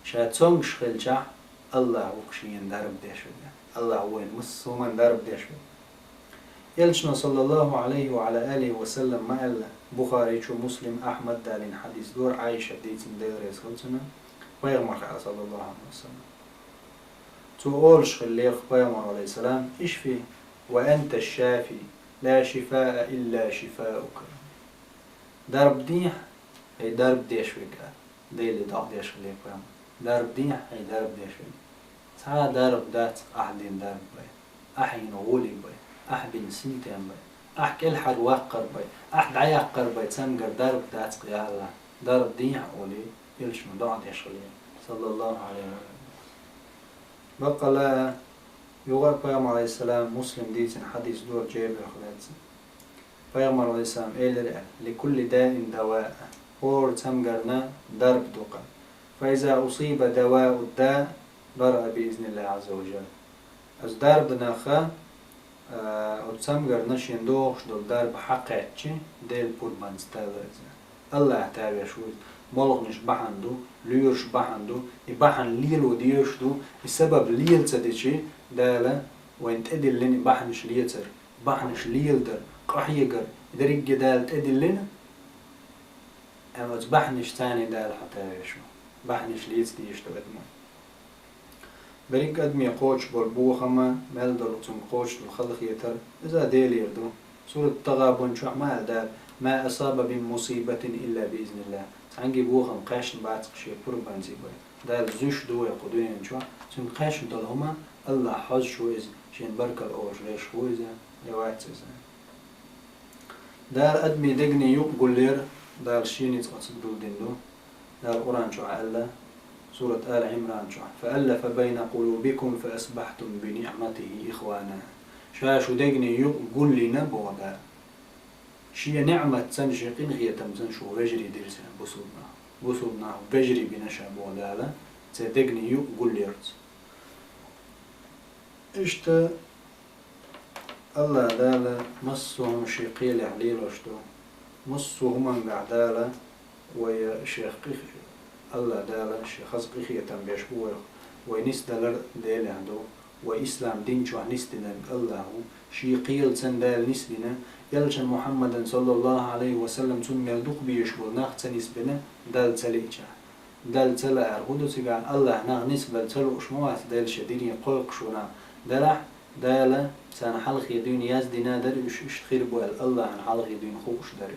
Ша цомгуш хилчахь, АллахӀ ву-кх шена дарба деш верг. АллахӀ ву вайна массо а хӀуманна дарба деш верг. Элчано, саллаллахӀу Ӏалайхи ва Ӏала алихи ва саллам, ма аьлла, Бухари чу, Муслим, Ахьмад далийна хьадис ду, Ӏайшас дийцина, Дела реза хуьлда цунна, пайхамарх аьлла, саллаллахӀу Ӏалайхи ва саллам. Цо олуш хиллера-кх пайхамар, Ӏалайхиссалам: «Ишфи ва анта шафи, ла шифаа илла шифаука». Дарба дехьа, хӀай дарба деш верг, аьлла, Деле доӀа деш хиллера пайхамар. Дарба дехьа, хӀай дарба деш верг. Цхьа а дарба дац-кх ахь дина дарба бен, ахь йина гӀоли бен, ахь бина синтем бен, ахь кӀелхьарваккхар бен, ахь дӀаяккхар бен цамгар дарба дац-кх, я АллахӀ, дарба дехьа олий, Элчано доӀа деш хиллера, саллаллахӀу Ӏалайхи ва саллам. Баккъала а, юха а пайхамар, Ӏалайхиссалам, Муслим дийцина хьадис ду, Джабирах лаьцна. Пайхамар, Ӏалайхиссалам, элира аьлла: «Ликулли даин даваа». ХӀора цамгарна дарба ду-кх. «Фа иза усиба давау да, бараа би изниллахӀи Ӏазза ва жалла». Оцу дарбанах, а, оцу цамгарна шен догӀуш долу дарба хьакхаьчча, Делан пурбанца тала иза. АллахӀ тавеш ву иза. Молханаш бахьана ду, лоьраш бахьана ду, и бахьана лело дезаш ду, и сабаб лела ца дичи, Дала вайна тӀедиллина и бахьанаш лецар, бахьанаш леладар, къахьегар, и дерриге Дала тӀедиллина, амма оцу бахьанашца Дала хьо тавеш ву. Бахьанаш леца дезаш ду адамо. Берриг а адаме кхочуш болу бохам а, мел долу цунна кхочуш долу халахетар, иза Делера ду. Сурат ТагӀабун чохь ма аьлла Дала: «Ма асаба мин мусибатин илла би изниллахӀ». Цхьаьнгге бохам кхаьчна бац-кх шен пурбанций бен. Дала зуьйш ду вай кху дуьнен чохь, цуьнга кхаьчна долу хӀума АллахӀ хьожуш ву иза, шена баркалла олуш леш ву иза, я вац иза. Дала адамийн дегнийн юкъ гулъяр, Дала шен ницкъ оцу гулдина ду. Дала Къуръан чохь аьлла, сурат Али Ӏимран чохь: «Фа аллафа байна къулубикум фа асбахьтум би ниӀматихӀи ихвана». Ша шун дегнийн юкъ гулйина, боху Дала. Шен ниӀматца, шен къинхетамца шу вежарий дира сан, бусулба нах. Бусулба нах вежарий бина ша, боху Дала, церан дегнийн юкъ гулъярца. Иштта АллахӀ Дала массо а хӀума шен кхелехь лелош ду. Массо а хӀумангахь Дала вай шех къих-, АллахӀ Дала шен хаза къинхетам беш бу вайх. Вай нисдалар Делехь ду. Вай ислам дин чохь нисдинарг Аллахо, шен кхелаца Дала нисдина, элчан Мухьаммадан, саллаллаху Ӏалайхи ва саллам, цунна мел дукха безаш болу нах ца нисбина, Далла ца лиъча. Далла ца лаьара хӀун ду цигахь, Аллахь нах нисбала ца лууш ма вац, Дала шен дине кхойкхуш ву нах. Делахь, Дала царна хьалхе дуьйна яздина дара уьш, иштта хир бу аьлла, Аллахьан хьалхе дуьйна хууш дара.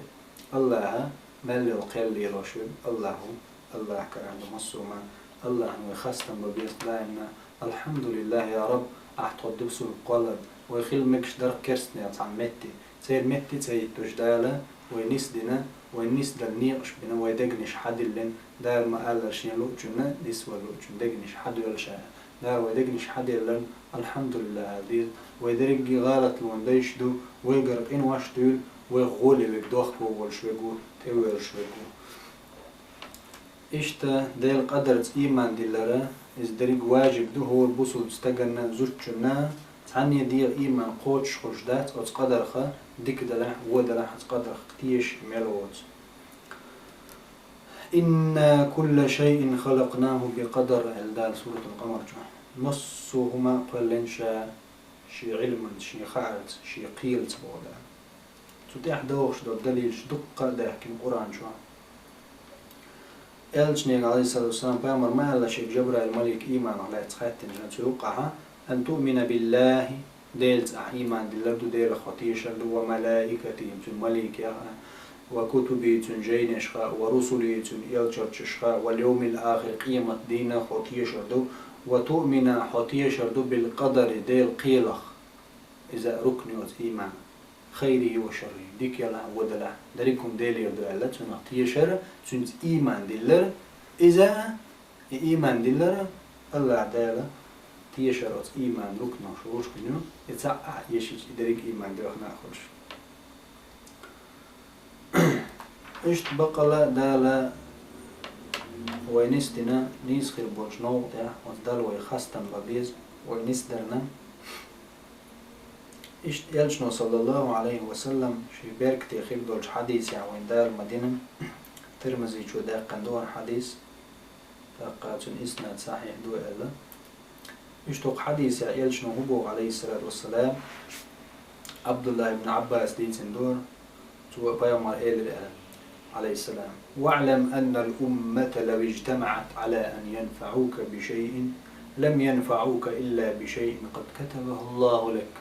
Аллахьа мел йолу кхел лелош верг Аллахь ву, Аллахь карахь ду массо а ма, Аллахьна вай хастам бан беза даимна. Алхьамдулиллахь, я Раб, ахь тхо дусург кхоллар, вай хила мегаш дара керстанех цхьана метте. Церан метте ца хӀиттош Дала вай нисдина, вай нисдала некъаш бина, вай дегнаш хьадиллина, Дала ма-аллара шен луучунна, нисвала луучунна дегнаш хьадоьллуш а. Дала вай дегнаш хьаделларна, алхьамдулиллахь, ала деза. Вай дерриге гӀалатлонан дайш ду, вайгара къинош дуьйла, вайх гӀоле верг, дохко волуш верг ву, тӀевоьллуш верг ву. Иштта Делан къадарца ийман диллара, иза дерриг важиб ду хӀора бусулба стаганна, зудчунна, цхьанне дегӀан ийман кхочуш хуьлуш дац оцу къадарха, дика далахь, вон далахь оцу къадарх тешаш мел воцу. «Инна кулла шайин халакънаху би къадар», аьлла Дала Суратул Къамар чохь. Массо а хӀума кхоьллина Ша Шен Ӏилманца, Шен хаарца, Шен кхелаца боху Дала. Цу тӀехь догӀуш долу далилаш дуккха а даьхкина Къуръан чохь. Элчане, Ӏалайхиссалату вассалам, пайхамар ма аьлла шега Жабраил малик ийманах лаьцна хаьттина цу юккъахьа, ан туъмина биллахи, Делаца ахь ийман диллар ду, Делах хьо тешар ду, ва малаикатихи, цуьнан маликех а, ва кутубихи, цуьнан жайнашха а, ва русулихи, цуьнан элчанашха а, вал йовмил ахири, къемат дийнах хьо тешар ду, ва туъмина, хьо тешар ду, бил къадари, Делан кхелах. Иза рукн ю оцу ийманан. Хайрихи ва шаррихи, дика ялахь а, вон далахь а, дерриг хӀума Делера ду аьлла, цунах тешар, цуьнца ийман диллар. Иза, и ийман диллар, Аллахь Дала тешар оцу ийманан рукнаш хӀорш хӀун ю, и цхьаъ ахь эшича, и дерриг ийман доьхна а хуьлуш. Иштта баккъала Дала вай нисдина нийса хир болчу новкъа тӀехь, оцу Далла вай хастам бан беза, вай нисдарна. Иштта Элчано, саллаллаху Ӏалайхи ва саллам, шен беркате хир долчу хьадисехь вайна Дала ма дина, Тирмизичо даьккхина ду хӀара хьадис, тӀаккха цуьнан иснад сахьихь ду аьлла. Иштта хӀокху хьадисехь Элчано хӀун боху, Ӏалайхиссалату вассалам, Ӏабдуллахь ибн Ӏаббаса дийцина ду хӀара, цо пайхамара элира аьлла, Ӏалайхиссалам: «ВаӀлам аннал уммата лав ижтамаӀат Ӏала ан янфаӀука би шайин, лам янфаӀука илла би шайин къад катабаху Аллаху лак».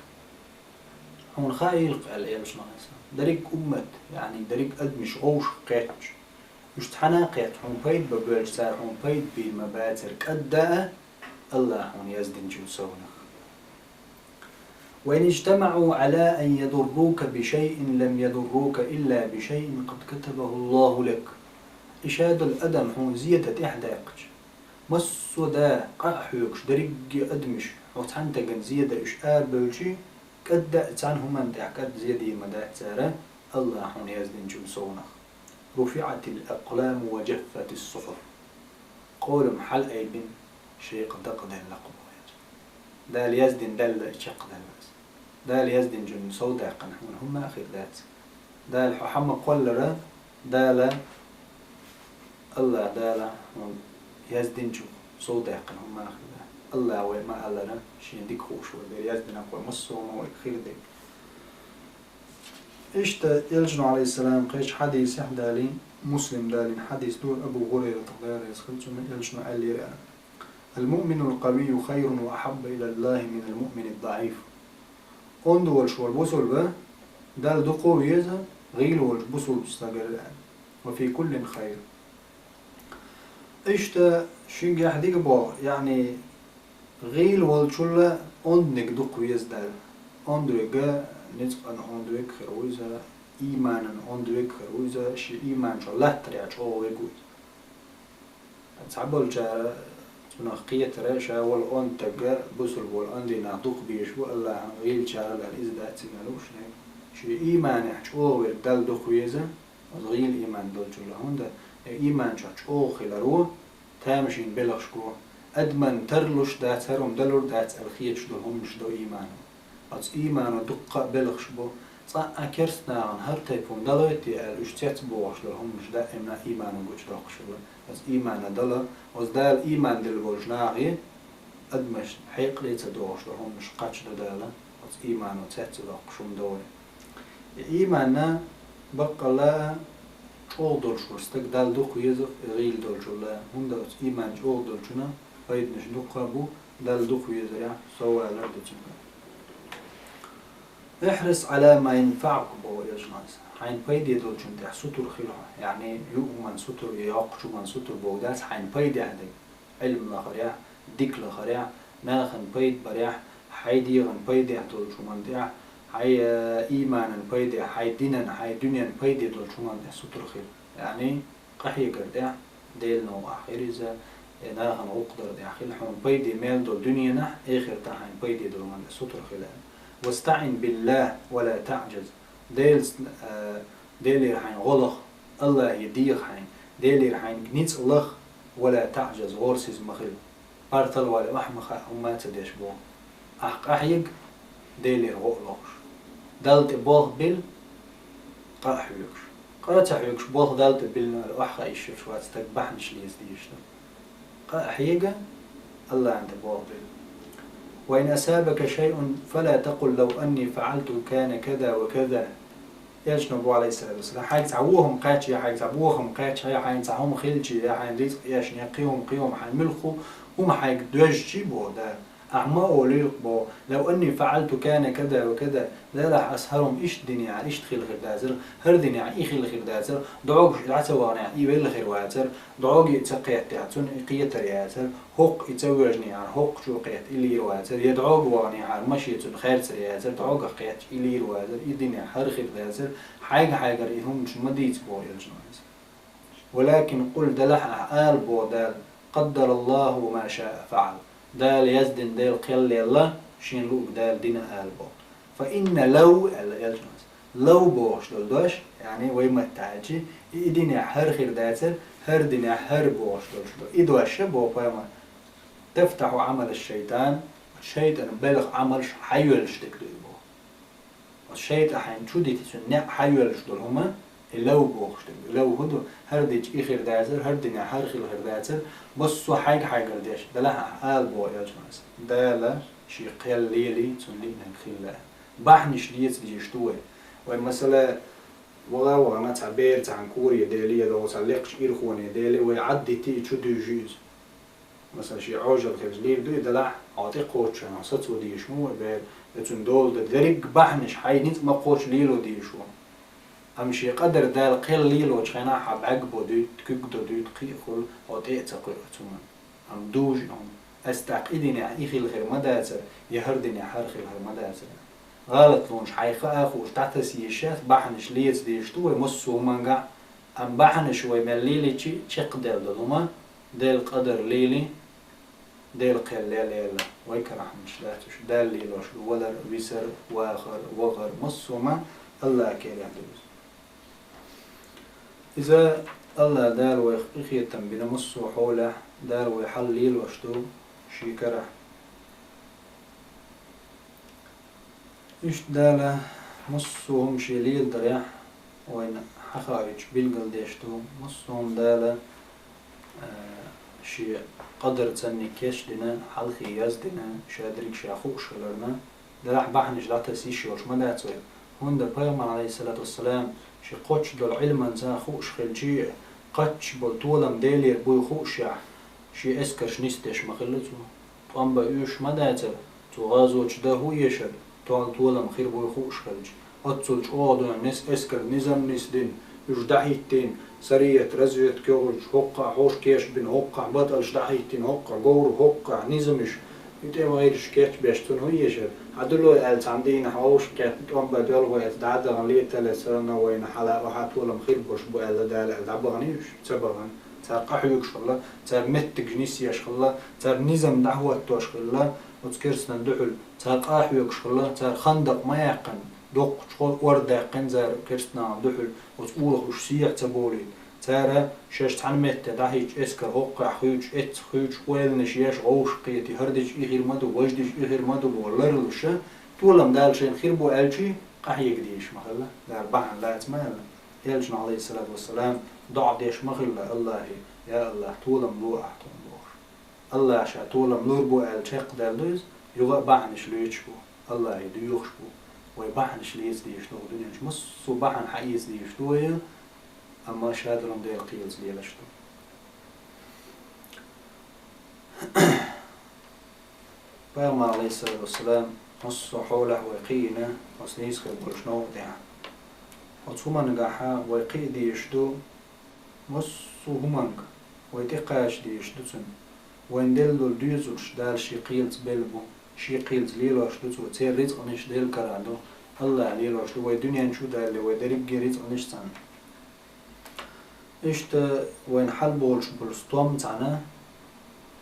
Хьуна хаийла-кх, аьлла Элчано, Ӏалайхиссалам, дерриг уммат, яъни дерриг адамаш гӀовшах кхетташ, уьш цхьаьна а кхетта, хьуна пайда бан боьлча, цара хьуна пайда бийр ма бацара кӀадда а, Аллахь хьуна яздинчул совнах. «Ва ин ижтамаӀу Ӏала ан ядуррука би шайин, лам ядуррука илла би шайин къад катабаху Аллаху лак». И шадолу адам хьуна зен дан тӀаьхьадаьккхича, массо а да къа а хьоьгуш, дерриге а адамаш хьо цхьаьна тагана зен дан уьш арабевлчи, кӀадда а цхьана хӀуманна тӀехь кӀадда зен дийр ма дац цара, Аллахь хьуна яздинчул совнах. «РуфиӀатил акъламу ва джаффатис сухьуф». Къолам хьалаайбина, шекъа дакъаделла-кх боху. Дала яздина даьлла, и чекхдаьлла аса. Дала яздинчун сов даьккхина хьуна хӀумма а хир дац. Дала хьо хьан ма кхоллара, Дала, Аллахь Дала хьуна яздинчух сов даьккхина хӀумма а хир дац. Аллахь вай ма-аллара, шен дика хууш вай дера яздина-кх вай массо а хӀума вайга хир дерг. Иштта Элчано, Ӏалайхиссалам, кхечу хьадисехь далийна, Муслима далийна хьадис ду, Абу ХӀурайратах, Дела реза хуьлда цунна, Элчано аьллера аьлла: «Ал-муъминул къавийю хайрун ва ахьабба илаллахи минал муъминид даӀиф». Онда волуш волу бусулба Далла дукха а веза гӀийла волчу бусулба стагара аьлла. «Ва фи куллин хайр». Иштта шуьнгахь дика боху, яъни гӀийла волчул ондниг дукха веза Далла. Онда верг, ницкъан онда верг хир ву иза, ийманан онда верг хир ву иза, шен ийман чохь латтарехь чӀогӀа верг ву иза. Цхьаболчара цунах кхетара, ша волу онда стаг, бусулба волу онда дийнахь дукха безаш бу Аллахьан гӀийлачарал аьлла, иза дац цигахь лууш дерг. Шен ийманехь чӀогӀа верг Далла дукха веза, оцу гӀийла ийман долчул, хӀунда и ийман чохь чӀогӀа хилар ву, тамашийна белхаш го, адамна тарлуш дац, хӀара хӀума далур дац аьлла хеташ долу хӀуманаш до иймано. Оцу иймано дуккха а белхаш бу, цкъа а керстанахана хӀара тайпа хӀума далойтий аьлла, уьш цецбохуш долу хӀуманаш даимна иймано гучудоккхуш хилла. Оцу иймано дала, оцу Дала ийман делла болчу нахе, Адамашта хьекъале ца догӀуш долу хӀуманаш кхачадо Дала, оцу иймано цецдоккхуш хӀума ду вай. И ийманна баккъалла чӀогӀа долуш волу стаг Далла дукха веза, и гӀийла долчул а, хӀунда оцу ийман чӀогӀа долчунна пайданаш дуккха а бу, Далла дукха везарехь, совгӀат а ду цуьнга. «احرص على ما ينفعك», боху Элчано. Хьайна пайде долчун тӀехь сутур хила хьо. Яъни, юъ хӀуман сутур, я йоккхачу хӀуман сутур боху дац, хьайна пайдехь дерг. Ӏилма лахарехь, дика лахарехь, нахана пайда барехь, хьайн дегӀан пайдехь долчу хӀуман тӀехь, хьайн, э, ийманан пайдехь, хьайн динан, хьайн дуьненан пайде долчу хӀуман тӀехь сутур хила. Яъни, къахьегар тӀехь, Делан новкъахь хила иза, э, нахана гӀуллакх дар тӀехь хила, хьуна пайде мел долу дуьненахь, эхартахь хьайна пайде долу хӀуман тӀехь сутур хила. «واستعن بالله ولا تعجز». Делаца, э, Делера хьайн гӀо лаха, Аллахе деха хьайн, Делера хьайнга ницкъ лаха, «ولا تعجز», гӀорасиз ма хила. Партал вале, ахь ма хаьа, хӀумма а ца деш боху. Ахь къахьега, Делера гӀо а лохуш. Далла тӀе болх била, къа а хьоьгуш. Къа а ца хьоьгуш, болх Далла тӀе биллина аьлла, ахь хаийша йолуш вац, стаг бахьанаш леца дезаш ду. Къа а хьега, Аллахьан тӀе болх била. «وإن أصابك شيء فلا تقل لو أني فعلت كان كذا وكذا». Элчано боху, алейхиссалату вассалам, хьайга цхьа вон хӀума кхаьчча, я хьайга цхьа боху хӀума кхаьчча, я хьайна цхьа хӀума хилча, я хьайна рицкъ эшна, я кхин хӀума, кхин хӀума, хьайн муьлхха хӀума хьайга доьжча боху Дала. Ахь ма олийла боху: «لو أني فعلت كان كذا وكذا». Делахь ас хӀара хӀума иштта динехь, иштта хила хир дацара, хӀара динехь и хила хир дацара, дӀогуш и дӀа ца ваханехь, и велла хир вацара, дӀогуш и ца кхеттехь, цунна и кхетар яцара, хӀокху и ца воьжнехьара, хӀокхучо кхетта и лийр вацара, я дӀогуш ваханехьара, машен цунна хаьрцар яцара, дӀогах кхеттача и лийр вацара, и динехь хӀара хир дацара, хьайга-хьайгара и хӀуманаш ма дийца боху Элчано. «ولكن قل», делахь ахь ала боху Дала: «قدر الله وما شاء فعل». Дала яздина, Дела кхел лелла, шена луург Дала дина ала боху. «فإن لو», аьлла Элчано. «Лав» бохуш долу дош, яъни вай маттахь аьлча, и, и динехь хӀара хир дацара, хӀара динехь хӀара бохуш долуш ду. И дош а боху пайхамар: «تفتح عمل الشيطان», шайтӀан белхан Ӏамалш хьайоьллуш дерг ду и боху. Оцу шайтӀа хьайна чу дити цуьнан неӀ хьайоьллуш долу хӀума, и лав бохуш дерг. И лав хӀун ду? ХӀара дича и хир дацара, хӀара динехь хӀара хила хир дацара, массо а хьайга-хьайгара деш, делахь ахь ала боху Элчано. Дала шен кхел лелий, цунна лиънарг хилла. Бахьанаш леца дезаш ду вай. Вай, масала, ваха-вахана цхьа бер цхьаьна кӀуре делий, я догӀу цхьа лекхачу ирхоне делий, вай Ӏаддитий, чу дуьйжу иза. Масала, шен Ӏожалла хилча лийр ду и, делахь, хьо тӀе кхоччуш хьуна сацо дезаш ма ву и бер, я цунна дола дан дерриг бахьанаш, хьайн ницкъ ма кхоччу лело дезаш ву. Амма шен къадар Дала кхел лелочу хенахь хьан бӀаьрг бо дуьйту, куьг до дуьйту, кхин а хуьлу, хьо тӀе а ца кхуьу оцу хӀуманна. Амма дужу и хӀума. Ас тӀаккха и динехь и хила хир ма дацара, я хӀара динехь хӀара хила хир ма дацара. ГӀалатлонаш хьайх а хууш дӀатаса езаш яц, бахьанаш леца дезаш ду вай массо а хӀуманга, амма бахьанаш вай мел лелийча чекхдаьлла долу хӀума, Делан къадар лелий, Делан кхел лелла, вай карахь хӀуманаш дац уьш. Дала лелош ду валар, висар, вахар, вахар, массо а хӀума Аллахьан кхелехь ду иза. Иза Аллахь Дала вайх къинхетам бина массо а хьолехь, Дала вай хьал лелош ду шен карахь. Иштта Дала массо а хӀума шен леладарехь вайна хьахаийтуш билгалдеш ду, массо а хӀума Дала, а, шен къадар царна кечдина, хьалхе яздина, ша дерриг ша хууш хиларна, делахь бахьанаш дӀатаса йиш йолуш ма дац вай. ХӀунда пайхамар, алейхиссалату вассалам, шен кхоччуш долу Ӏилманца хууш хилчий, кхоччуш болу толам Делера буй хуушехь, шен эскарш нисдеш ма хилла цо. ТӀом бан уьйш ма дацара, цо гӀазот чу дан хӀун эшара, тол толам хир буй хууш хилча. Оццул чӀогӀа дуьйна нис-, эскар низам нисдина, уьш дӀахӀиттийна, сарият, разведка йохуьйтуш, хӀоккхахь хьовш кеш бина, хӀоккхахь батӀалш дӀахӀиттийна, хӀоккхахь говр, хӀоккхахь низамаш, и тӀе ма гӀирш кечбеш цунна хӀун эшара. Хьан дуьло аьлла цхьана дийнахь вовшах кхетта, тӀом бан доьлху эца дӀа а дахана, летале сарана вайна хьала охьа толам хир болуш бу аьлла Дала аьлла, дӀабахана уьш? Ца бахана. Цара къахьоьгуш хилла, цара меттигаш нисъеш хилла, цара низам дӀахӀоттош хилла, оцу керстанан дуьхьал цара къа а хьоьгуш хилла, цара хандакъ ма яьккхина, доккхачу хо-, ор даьккхина цара керстанан дуьхьал, оцу урах уьш сехьа ца бовлийта. Цара шаьш цхьана метте дӀахӀиттича эскар хӀоккхахь хуьйцуш, эццахь хуьйцуш, ойланаш еш, гӀовшах кхетий, хӀара дича и хир ма ду, важа дича и хир ма ду боху ларлуш, толам Дала шайна хир бу аьлчий, къахьега дезаш ма хилла, Дала бахьана лаца ма аьлла. Элчано, алейхиссалату вассалам, доӀа деш ма хилла Аллахье: «Я Аллахь, толам ло ахь тхуна», – бохуш. Аллахьа ша толам лур бу аьлла чекхдаьлла ду иза, юха а бахьанаш лоьцуш бу. Аллахье доьхуш бу. Вай бахьанаш леца дезаш ду хӀокху дуьнен чу. Массо а бахьана хьаэца дезаш ду вай, амма шадолу Делан кхелаца лелаш ду. Пайхамар, алейхиссалату вассалам, массо а хьолехь вай кхиийна оцу нийса хир болчу новкъа тӀехь. Оцу хӀуманна гахьа вай кхиа дезаш ду, массо а хӀуманга вай тӀекхача дезаш ду цунна. Вайн делла долу доьзалш Дала Шен кхелаца белла бу, Шен кхелаца лелош ду цо, церан рицкъанаш Делан карахь ду, Аллахьа лелош ду, вай дуьнен чу а далале, вай дерриге рицкъанаш цунна. Иштта вайна хьалаболуш болу стом цхьаьна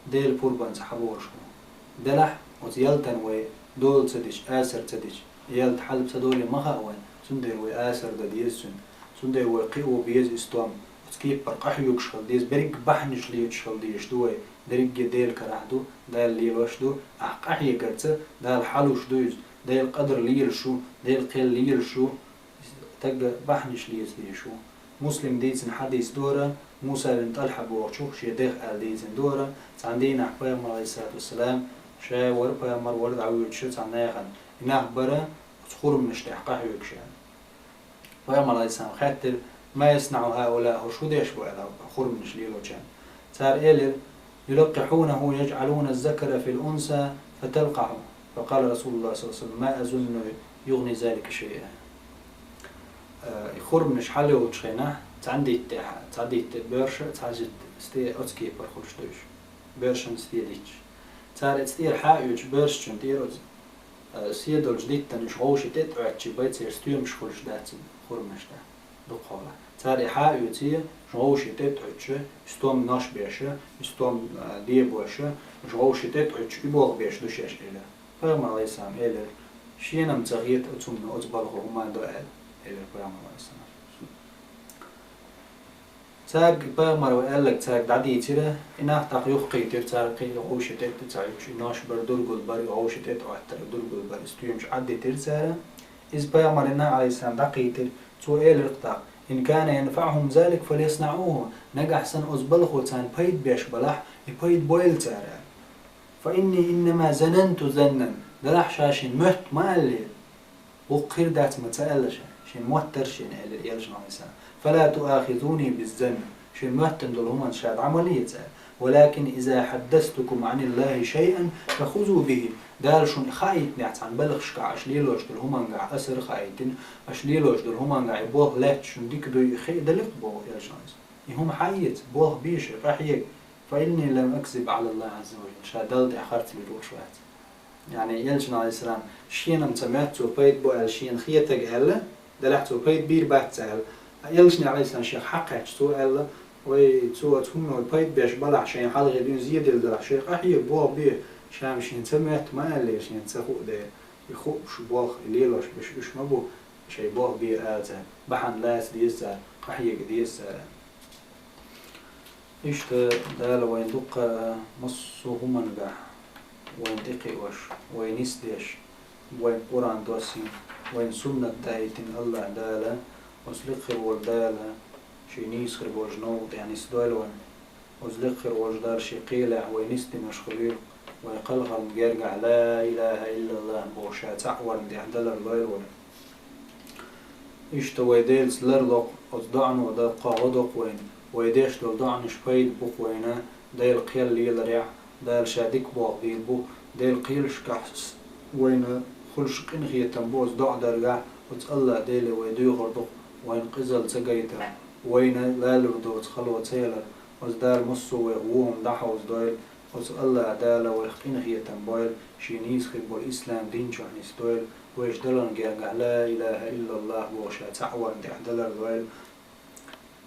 Делан пурбанца хьаболуш бу. Делахь, оцу ялтана вай дола ца дича, асар ца дича, ялта хьалаб ца долий ма хаьа вайна, цундела вай асар дан деза цуьнан. Цундела вай кхио беза и стом, оцу кепара къахьоьгуш хила деза, берриг бахьанаш лоьцуш хила дезаш ду вай, дерриге Делан карахь ду, Дала лелош ду, ахь къахьегарца Дала хьалуш ду иза, Делан къадар лелаш ву, Делан кхел лелаш ву, Стага бахьанаш леца дезаш ву. Муслим дийцина хьадис дора, Муса бин ТӀалхьа бохучух шен дех аьлла дийцина дора, цхьана дийнахь пайхамар, алейхиссалату вассалам, ша вара пайхамар, вара дӀавоьдуш цхьана нахана. И нах бара оцу хурманаш тӀехь къахьоьгуш аьлла. Пайхамар, алейхиссалам, хаьттира: «Ма яснаӀу хӀаула, хӀорш хӀун деш бу?» аьлла, хурманаш лелочарна. Цара элира: «يلقحونه يجعلون الذكر في الأنثى فتلقح». فقال رسول الله صلى الله عليه وسلم: «ما أظن يغني ذلك شيئا». Э, и хурманаш хьалайолчу хенахь, цхьана дитта тӀехь, цхьа дитта боьрша, цхьа дитта стен оцу кепара хуьлуш ду уьш. Боьршана стен дитташ. Цара оцу тӀера хьаоьцуш боьршачун тӀера оцу, э, стен долчу диттана уьш вовшийн тӀе тӀоьттича бен, церан стоьмаш хуьлуш дац хурманаш тӀехь. Дукха хьолахь. Цара и хьаоьций, уьш вовшийн тӀе тӀоьттича, и стом нош беш, и стом, а, дебош, уьш вовшийн тӀе тӀоьттича, и болх беш ду шаьш, элира. Пайхамар, алейхиссалам, элира: «Шена-м ца хета оцу хӀумано оцу балхо хӀума до», аьлла, элира пайхамар, алейхиссалам. Цаьрга пайхамар ван аьлларг цаьрга дӀадийцира, и нах тӀаккха юхакхийтира, цара кхин а вовшийн тӀе тӀе ца Ӏуьттуш, и нош бара, дургул бара, и вовшийн тӀе тӀе Ӏоттар, и дургул бара, и стоьмаш Ӏаддитира цара. Иза пайхамарна, алейхиссалам, дӀакхийтира. Цо элира тӀаккха: «إن كان ينفعهم ذلك فليصنعوه». Нагахь санна оцу балхо царна пайда беш балахь, и пайда бойла цара. «فإني إنما ظننت ظنا». Делахь ша шен моьтту ма аьллера. Вукху хир дац ма ца аьлла ша. Шен моттара шена аьллера элчано, алейхиссалам. «فلا تؤاخذوني بالظن». Шен моьттина долу хӀуманца ша дӀа ма леца. «ولكن إذا حدثتكم عن الله شيئا فخذوا به». Дала шуна хаийтинехь цхьана балхашкахь аша лелош долу хӀумангахь, аса хаийтина, аша лелош долу хӀумангахь и болх лаьтташ шуна дика дуй, и хи а даликъ боху элчано. И хӀума хьаэца, болх бе ша, къахьега. «فإني لم أكذب على الله عز وجل». Ша Далла тӀехь харц луьйр волуш вац. Яъни, элчано, алейхиссалам, шена-м ца моьтту, цо пайда бо аьлла шена хетарг аьлла, делахь цо пайда бийр бац аьлла. Элчане, алейхиссалам, шех хьакхаьчча, цо аьлла: «Вай, цо оцу хӀумано пайда беш балахь, шайна хьалхе дуьйна зеделла далахь, шайх къахьега, болх бе». Ша-м шена ца моьтту ма аьллера, шена ца хуу дела. И хууш болх, и лелош беш уьш ма бу, шайн болх бе ала цара, бахьана лаца деза цара, къахьега деза цара. Иштта Дала вайн дуккха а массо а хӀумангахь вайн тӀекхиош, вай нисдеш, вайн Къуръан доссийна, вайн суннат даийтина Аллахь Дала, оцу лекха хир волу Дала, шен нийса хир болчу новкъа тӀехь нисдойла вайн. Оцу лекха хир волчу Дала шен кхелехь вай нисдинарш хуьлийла, вай кхалхарна гергахь «Ла илаха иллаллах» бохуш ша цхьаъ варна тӀехь далар лойла вай. Иштта вай Делаца ларло-кх, оцу доӀано дан кхо гӀо до-кх вайна. Вай деш долу доӀанаш пайда бу-кх вайна, Делан кхел леларехь, Дала ша дика болх бийр бу, Делан кхелашкахь с-, вайна хуьлуш къинхетам бу оцу доӀа даргахь, оцу Аллахь Деле вай доьхур ду-кх, вайна къизалла ца гайтар, вайна лалур доцу хало ца ялар, оцу Дала массо а вайх вон хӀума дӀахьовзадойла, оцу Аллахь Дала вайх къинхетам бойла, шен нийса хир болу ислам дин чохь нисдойла, вайша даларна гергахь «Ла илаха иллаллах» бохуш ша цхьаъ варна тӀехь далар лойла.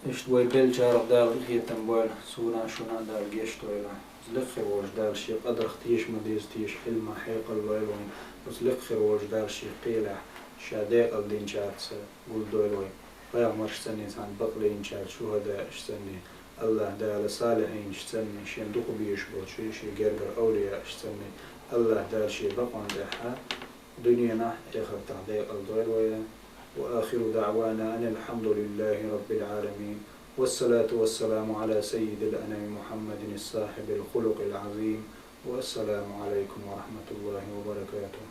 Иштта вай беллачарах Дала къинхетам бойла, суна а, шуна а Дала гечдойла. Оцу лекха хир волчу Дала шен къадарх теша ма-дезза теша, хьилма хьекъал лойла вайна. Оцу лекха хир волчу Дала шен кхелехь ша декъал динчаьрца гулдойла вай. Пайхамаршцанний цхьаьна бакълийначаьрца, шухӀадаашцанний, Аллахь Дала салихьинашцанний, шен дукха безаш болчу шен гергара авлияашцанний, Аллахь Дала шен бакъонна тӀехь дуьненахь, эхартахь декъал дойла вай. وآخر دعوانا أن الحمد لله رب العالمين. والصلاة والسلام على سيد الأنام محمد صاحب الخلق العظيم. والسلام عليكم ورحمة الله وبركاته.